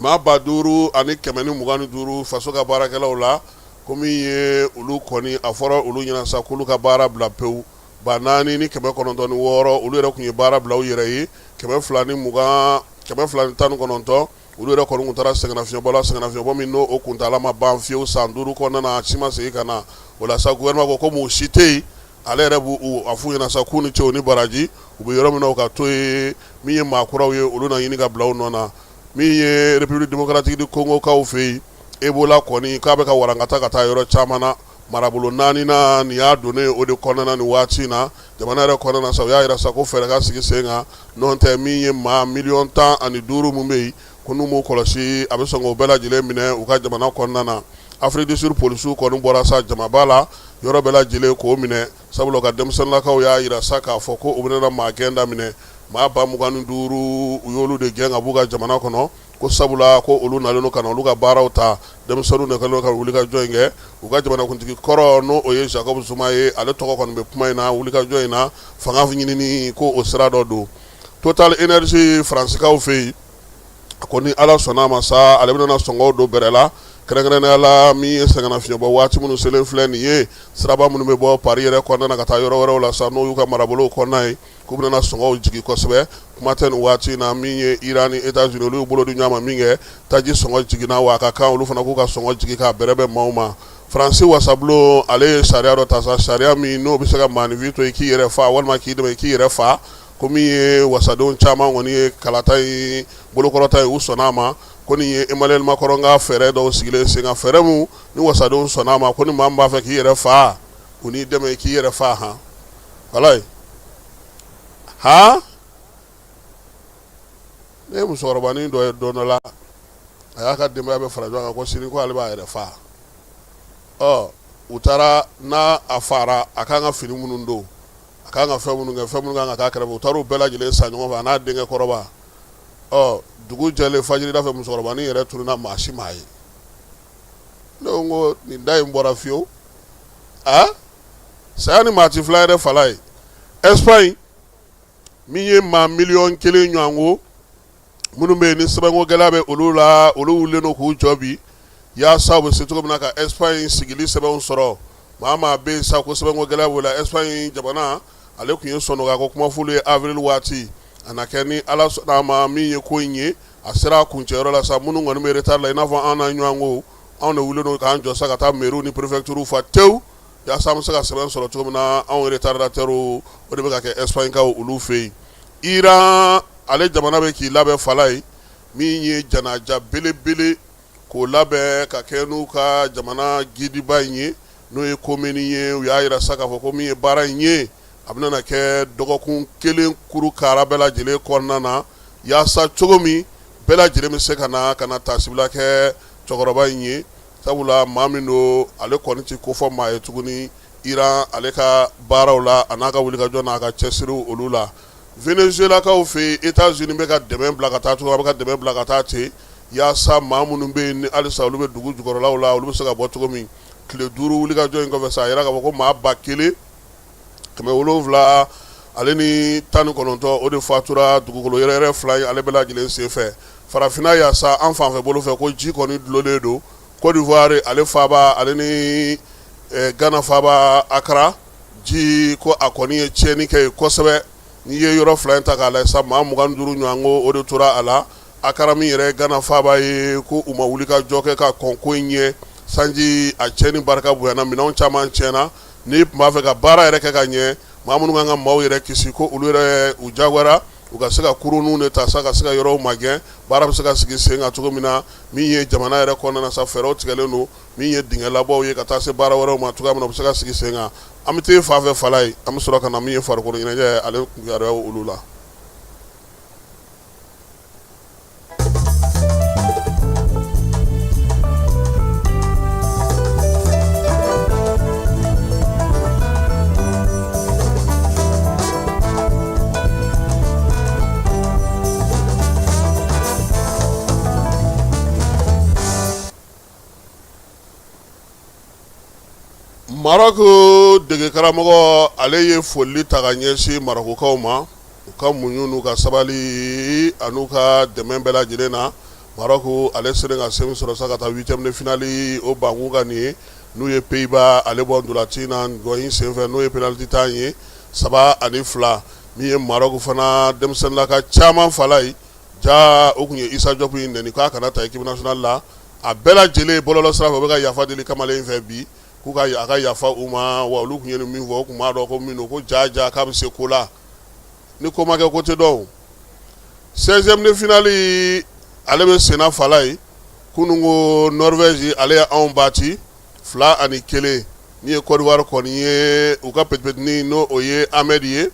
maa 5125 faso ka baarakɛlaw la, ko min ye olu kɔni, a fɔra olu ɲɛna sa k'olu ka baara bila pewu. 4906, olu yɛrɛ tun ye baara bila u yɛrɛ ye. 220, 219, olu yɛrɛ kɔni tun taara sɛgɛnnafiɲɛbɔ la, sɛgɛnnafiɲɛbɔ min n'o o kuntaala ma ban fiyewu san 5 kɔnɔna na, a si ma segin ka na. O la sa, gouvernement ko komi u si tɛ yen, ale yɛrɛ b'u a f'u ɲɛna sa k'u ni ce u ni baraji, u bɛ yɔrɔ min na u ka to yen. Min ye maa kuraw ye, olu na ɲini ka bila u nɔ na. Min ye République démocratique du Congo kaw fɛ yen, Ebola kɔni k'a bɛ ka warankata ka taa yɔrɔ caman na. Marabolo 4 na, nin y'a donnen o de kɔnɔna na nin waati in na. Jamana yɛrɛ kɔnɔna na sa, u y'a jira sa ko fɛɛrɛ ka sigi sen kan, n'o tɛ min ye maa miliyɔn 15 min bɛ yen, ko n'u m'u kɔlɔsi, a bɛ sɔn k'o bɛɛ lajɛlen minɛ u ka jamana kɔnɔna na. Afrique du Sud polisiw kɔni bɔra sa jamaba la yɔrɔ bɛɛ lajɛlen k'o minɛ, sabula u ka denmisɛnninlakaw y'a jira sa k'a fɔ ko u bɛna maa gɛn daminɛ. Maa 25,000, u y'olu de gɛn ka b'u ka jamana kɔnɔ, ko sabula ko olu nalen don ka na olu ka baaraw ta. Denmisɛnninw de kɛlen ka wulikajɔ in kɛ. U ka jamanakuntigi kɔrɔ, n'o o ye Jacob Zuma ye, ale tɔgɔ kɔni bɛ kuma in na, wulikajɔ in na, fanga ɲinini ko o sira dɔ don. Total Energie Faransikaw fɛ yen, a ko ni Ala sɔnna a ma sa, ale bɛna sɔngɔw don bɛrɛ la, kɛrɛnkɛrɛnnenya la min ye sɛgɛnnafiɲɛbɔ waati minnu selen filɛ nin ye, siraba minnu bɛ bɔ Paris yɛrɛ kɔnɔna na ka taa yɔrɔ wɛrɛw la sa, n'o y'u ka marabolow kɔnɔna ye, k'u bɛna sɔngɔw jigin kosɛbɛ. Kuma tɛ nin waati in na min ye Iran ni États-Unis, olu y'u bolo di ɲɔgɔn ma min kɛ, taji sɔngɔ jiginna, wa a ka kan olu fana k'u ka sɔngɔ jigin k'a bɛrɛ bɛn maaw ma. Faransi wasabulon, ale ye sariya dɔ ta sa, sariya min n'o bɛ se ka maaninfin to i k'i yɛrɛ fa walima k'i dɛmɛ i k'i yɛrɛ fa. Ko min ye wasadenw caman kɔni ye kalata in bolokɔrɔta ye, u sɔnna a ma. Ko nin ye Emmanuel Macron ka fɛɛrɛ dɔw sigilen sen kan, fɛɛrɛ min ni wasadenw sɔnna a ma, ko ni maa min b'a fɛ k'i yɛrɛ fa, u n'i dɛmɛ i k'i yɛrɛ fa. Han, walayi, han, ne ye musokɔrɔbanin dɔ ye don dɔ la, a y'a ka denbaya bɛɛ fara ɲɔgɔn kan ko sini ko ale b'a yɛrɛ fa. Ɔ, u taara n'a a fara, a kan ka fini minnu don, a kan ka fɛn minnu kɛ, fɛn minnu kan ka k'a kɛrɛfɛ, u taara u bɛɛ lajɛlen san ɲɔgɔn fɛ, a n'a denkɛ kɔrɔba. Ɔ, dugu jɛlen fajirida fɛ, musokɔrɔbanin yɛrɛ tununna, maa si m'a ye. Ne ko n ko nin da in bɔra fiyewu. A saya ni maa ti fila yɛrɛ fala ye. Espagne, min ye maa miliyɔn 1 ɲɔgɔn minnu bɛ yen ni sɛbɛnko gɛlɛya bɛ olu la, olu wulilen don k'u jɔ bi yaasa u bɛ se cogo min na ka Espagne sigili sɛbɛnw sɔrɔ. Maa maa bɛ yen sa ko sɛbɛnko gɛlɛya b'o la, Espagne jamana ale tun ye sɔnnɔgɔya ko kuma f'olu ye avril waati. A na kɛ ni Ala sɔnna a ma, min ye ko in ye, a sera a kuncɛyɔrɔ la sa. Minnu kɔni bɛ retard la, i n'a fɔ an n'a ɲɔgɔn ko, anw de wulilen don k'an jɔ sa ka taa mairie ni préfecture fa tewu yaasa an bɛ se ka sɛbɛn sɔrɔ cogo min na, anw retardataires. O de bɛ ka kɛ Espagne kaw olu fɛ yen. Iran, ale jamana bɛ k'i labɛn fala ye, min ye janaja belebele k'o labɛn ka kɛ n'u ka jamana gidiba in ye, n'o ye Khomeini ye. U y'a jira sa k'a fɔ ko min ye baara in ye, a bɛna kɛ dɔgɔkun kelen kuru kara bɛɛ lajɛlen kɔnɔna na, yaasa cogo min bɛɛ lajɛlen bɛ se ka na ka na taasibila kɛ cɛkɔrɔba in ye, sabula maa min don, ale kɔni tɛ kofɔ maa ye tuguni Iran ale ka baaraw la, a n'a ka wulikajɔ n'a ka cɛsiriw olu la. Venezuelakaw fɛ yen, États-Unis bɛ ka dɛmɛ bila ka taa cogo, a bɛ ka dɛmɛ bila ka taa ten yaasa maa minnu bɛ yen ni halisa olu bɛ dugu jukɔrɔlaw la, olu bɛ se ka bɔ cogo min. Tile 5 wulikajɔ in kɔfɛ sa, a yira k'a fɔ ko maa 1719, o de fatura dugukolo yɛrɛyɛrɛ fila in ale bɛɛ lajɛlen senfɛ. Farafinna yaasa an fanfɛ bolo fɛ, ko ji kɔni dulonnen don Côte d'Ivoire ale faaba ale ni Ghana faaba Accra, ji ko a kɔni ye tiɲɛni kɛ yen kosɛbɛ. N'i ye yɔrɔ fila in ta k'a lajɛ sa, maa 25 ɲɔgɔn ko o de tora a la. Accra min yɛrɛ ye Ghana faaba ye, ko u ma wuli ka jɔ kɛ ka kɔn ko in ɲɛ. Sanji a tiɲɛni barika bonyana, minɛnw caman tiɲɛna. N'i tun b'a fɛ ka baara yɛrɛ kɛ ka ɲɛ, maa minnu kan ka maaw yɛrɛ kisi, ko olu yɛrɛ u jagoyara u ka se ka kurunninw de ta sa ka se ka yɔrɔw magɛn, baara bɛ se ka sigi sen kan cogo min na. Min ye jamana yɛrɛ kɔnɔna na sa, fɛɛrɛw tigɛlen don, min ye dingɛ labɔw ye ka taa se baara wɛrɛw ma cogoya min na, u bɛ se ka sigi sen kan. An bɛ taa fan fɛ fala ye, an bɛ sɔrɔ ka na min ye farikolo ɲɛnajɛ ale kibaruyaw olu la. Maroc dege karamɔgɔ ale ye foli ta ka ɲɛsin Marɔkukaw ma u ka muɲu n'u ka sabali an'u ka dɛmɛ bɛɛ lajɛlen na. Maroc ale selen ka se min sɔrɔ sa ka taa huitième de finale o bankun kan nin ye, n'u ye Pays-Bas ale bɔ ntolaci na gɔn senfɛ, n'o ye penalty tan ye, 3-2. Min ye Maroc fana denmisɛnninlaka caman fala ye ja, o tun ye Issa Diop in nɛni k'a kana ta équipe nationale la. A bɛɛ lajɛlen bɔlɔlɔ sira fɛ, u bɛ ka yafa deli kamalen in fɛ bi, k'u ka a ka yafa u ma. Wa olu tun ye min fɔ, o tun b'a dɔn ko min don, ko ja ja k'a bɛ se ko la, ni ko ma kɛ ko tɛ dɔn. 16e de finale ale bɛ senna fala ye. Kunun ko Norvège ale ye anw bati 2-1. Min ye Côte d'Ivoire kɔni ye, u ka petit-petitnin, n'o o ye Ahmed ye,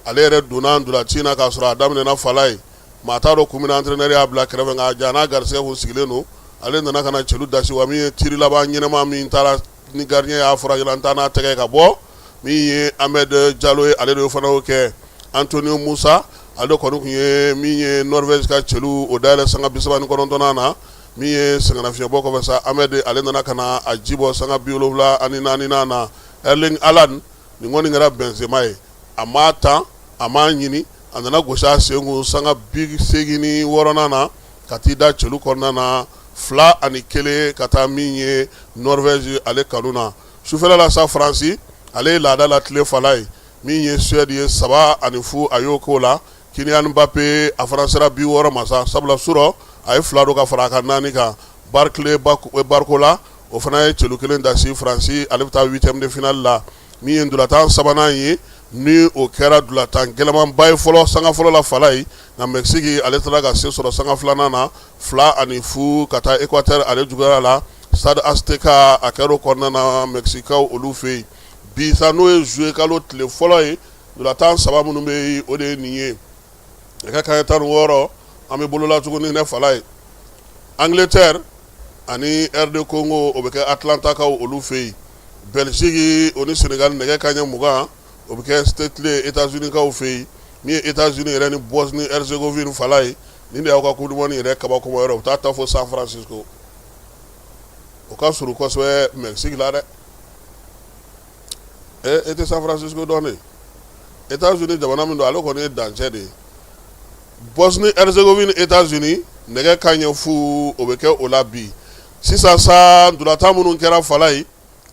ale yɛrɛ donna ntolaci na k'a sɔrɔ a daminɛna fala ye. Maa t'a dɔn kun min na entraîneur y'a bila kɛrɛfɛ, nka ja n'a garisɛgɛ kun sigilen don, ale nana ka na celu dasi. Wa min ye tir laban ɲɛnama min taara ni gardien y'a furakɛ n taa n'a tɛgɛ ka bɔ, min ye Ahmed Jalo ye, ale de fana y'o kɛ. Antonio Musa, ale kɔni tun ye min ye Norvège ka celu o dayɛlɛ sanga 39nan na. Min ye sɛgɛnnafiɲɛbɔ kɔfɛ sa, Ahmed ale nana ka na a ji bɔ sanga 74nan na. Erling Haaland, nin kɔni kɛra Benzema ye, a m'a tan, a m'a ɲini, a nana gosi a sen kun sanga 86nan na ka t'i da celu kɔnɔna na, 2-1 ka taa min ye Norvège ale kanu na. Sufɛla la sa, Faransi ale ye laada la tile fala ye. Min ye Suède ye, 3-0, a y'o k'o la. Kylian Mbappé, a fana sera bi 6 ma sa, sabula surɔ a ye 2 don ka fara a ka 4 kan. Barkley Barcola, o fana ye celu 1 dasi. Faransi ale bɛ taa huitième de finale la. Min ye ntolatan sabanan ye, ni o kɛra ntolatan gɛlɛmanba ye fɔlɔ sanga fɔlɔ la fala ye, nka Mexique ale taara ka se sɔrɔ sanga filanan na, 2-0 ka taa Équateur ale juguyara la. Stade Azteca, a kɛra o kɔnɔna na Mexiquekaw olu fɛ yen. Bi sa, n'o ye juillet kalo tile fɔlɔ ye, ntolatan 3 minnu bɛ yen, o de ye nin ye. Nɛgɛ kanɲɛ 16, an bɛ bolola tuguni ne fala ye. Angleterre ani RD Congo, o bɛ kɛ Atlantakaw olu fɛ yen. Belgique o ni Sénégal, nɛgɛ kanɲɛ 20, o bɛ kɛ Stately États-Unis-kaw fɛ yen. Min ye États-Unis yɛrɛ ni Bosnie Herzégovine fala ye, nin de y'aw ka coupe du monde yɛrɛ kabakoma yɔrɔ, u taa ta fo San Francisco, o ka surun kosɛbɛ Mexique la dɛ. E tɛ San Francisco dɔn de? États-Unis jamana min don, ale kɔni ye dancɛ de ye. Bosnie Herzégovine États-Unis, nɛgɛ kanɲɛ 0, o bɛ kɛ o la bi. Sisan sa, ntolatan minnu kɛra fala ye,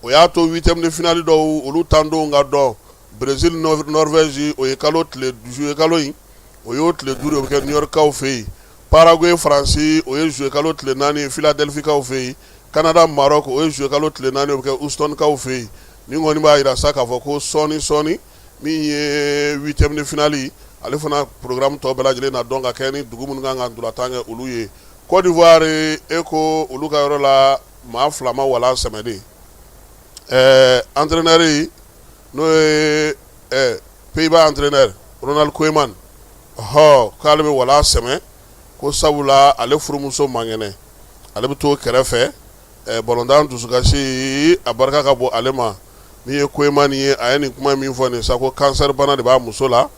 o y'a to huitième de finale dɔw olu tandonw ka dɔn. Brésil Norvège, o ye kalo tile juillet kalo in, o y'o tile 5, o bɛ kɛ New York kaw fɛ yen. Paraguay Faransi, o ye juillet kalo tile 4, Philadelphie kaw fɛ yen. Canada Maroc, o ye juillet kalo tile 4, o bɛ kɛ Houston kaw fɛ yen. Nin kɔni b'a jira sa k'a fɔ ko sɔɔni sɔɔni, min ye huitième de finale, ale fana programme tɔ bɛɛ lajɛlen na dɔn ka kɛ ni dugu minnu kan ka ntolatan kɛ olu ye. Côte d'Ivoire, e ko olu ka yɔrɔ la, maa 2 ma walan sɛmɛden. Entraîneur, n'o ye Pays-Bas entraîneur Ronald Koeman, ɔhɔ, k'ale bɛ walan sɛmɛ, ko sabula ale furumuso man kɛnɛ, ale bɛ to kɛrɛfɛ. Balontan dusukasi a barika ka bon ale ma. Min ye Koeman ye, a ye nin kuma min fɔ nin sa, ko cancer bana de b'a muso la.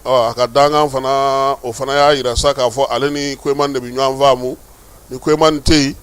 Ɔ a ka dankan fana, o fana y'a jira sa k'a fɔ ale ni Koeman de bɛ ɲɔgɔn faamu, ni Koeman tɛ yen,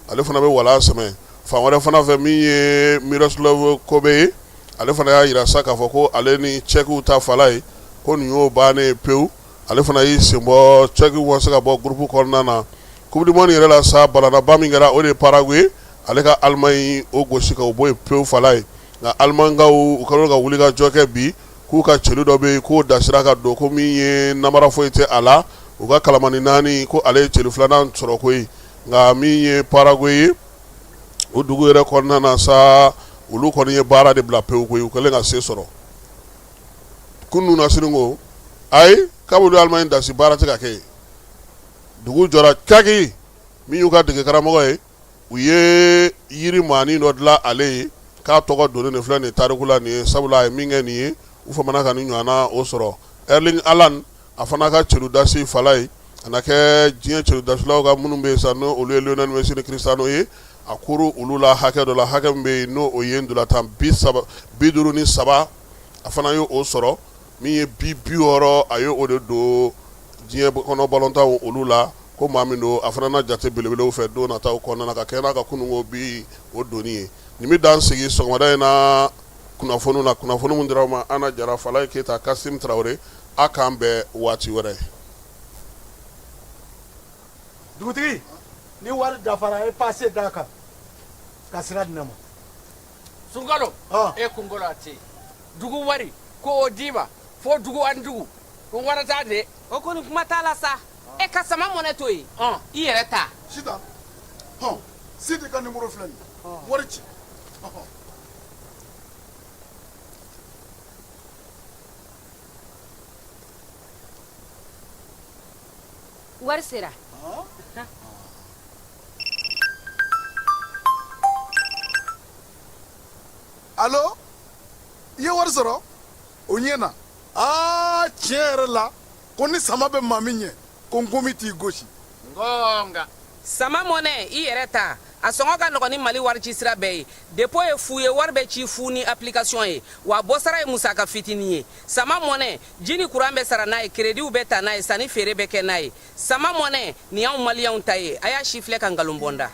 ale fana bɛ walan sɛmɛ. Fan wɛrɛ fana fɛ, min ye Miroslav Klose ye, ale fana y'a jira sa k'a fɔ ko ale ni Tchèquew ta fala ye, ko nin y'o bannen pewu, ale fana y'i sen bɔ. Tchèquew ma se ka bɔ groupe kɔnɔna na. Coupe du monde yɛrɛ la sa, balanaba min kɛra, o de ye Paraguay ale ka Allemagne o gosi ka o bɔ yen pewu fala ye. Nka Allemagnekaw, u kɛlen ka wuli ka jɔ kɛ bi, k'u ka celu dɔ bɛ yen k'o dasira ka don, ko min ye namara foyi tɛ a la, u ka kalamani 4, ko ale ye celu filanan sɔrɔ koyi. Nka min ye Paraguay ye, o dugu yɛrɛ kɔnɔna na sa, olu kɔni ye baara de bila pewu koyi, u kɛlen ka se sɔrɔ kunun na sini ko ayi, k'a b'olu Allemagne dasi, baara tɛ ka kɛ yen. Dugu jɔra kaki, min y'u ka dege karamɔgɔ ye, u ye yiri maanin dɔ dilan ale ye, k'a tɔgɔ donnen de filɛ nin tariku la nin ye, sabula a ye min kɛ nin ye, u famana ka nin ɲɔgɔnna o sɔrɔ. Erling Haaland, a fana ka celu dasi fala ye, a na kɛ diɲɛ celu dasilaw ka minnu bɛ yen sa, n'o olu ye Lionel Messi ni Cristiano ye, a kuru olu la hakɛ dɔ la, hakɛ min bɛ yen n'o o ye ntolatan 53, a fana ye o sɔrɔ. Min ye bi 60, a ye o de don diɲɛ kɔnɔ balontanw olu la, ko maa min don, a fana na jate belebelew fɛ don nataw kɔnɔna na, ka kɛ n'a ka kununko bi o donni ye. Nin bɛ dan sigi sɔgɔmada in na. kunnafoniw na, kunnafoni min dira aw ma Ana Jara, Falaye Keyita, Kasim Tarawele, a k'an bɛn waati wɛrɛ. Dugutigi ni wari dafara e pase d'a kan ka sira di ne ma sunkalo e kunkolo a tɛ dugu wari ko o d'i ma fo dugu ani dugu ko wara t'a de o kɔni kuma t'a la sa e ka sama mɔnɛ to yen i yɛrɛ ta sisan hɔn sidi ka nimoro filɛ nin ye wari ci wari sera alo i ye wari sɔrɔ o ɲɛna aa tiɲɛ yɛrɛ la ko ni sama bɛ maa min ɲɛ ko nkomi t'i gosi ngonga sama mɔnɛ i yɛrɛ ta a sɔngɔ ka nɔgɔn ni mali warici sira bɛɛ ye dépôt ye fu ye wari bɛ ci fu ni application ye wa bɔsara ye musaka fitinin ye sama mɔnɛ ji ni kuran bɛ sara n'a ye kerediw bɛ ta n'a ye sanni feere bɛ kɛ n'a ye sama mɔnɛ nin y'anw maliyɛnw ta ye a y'a sifilɛ ka nkalon bɔ n da.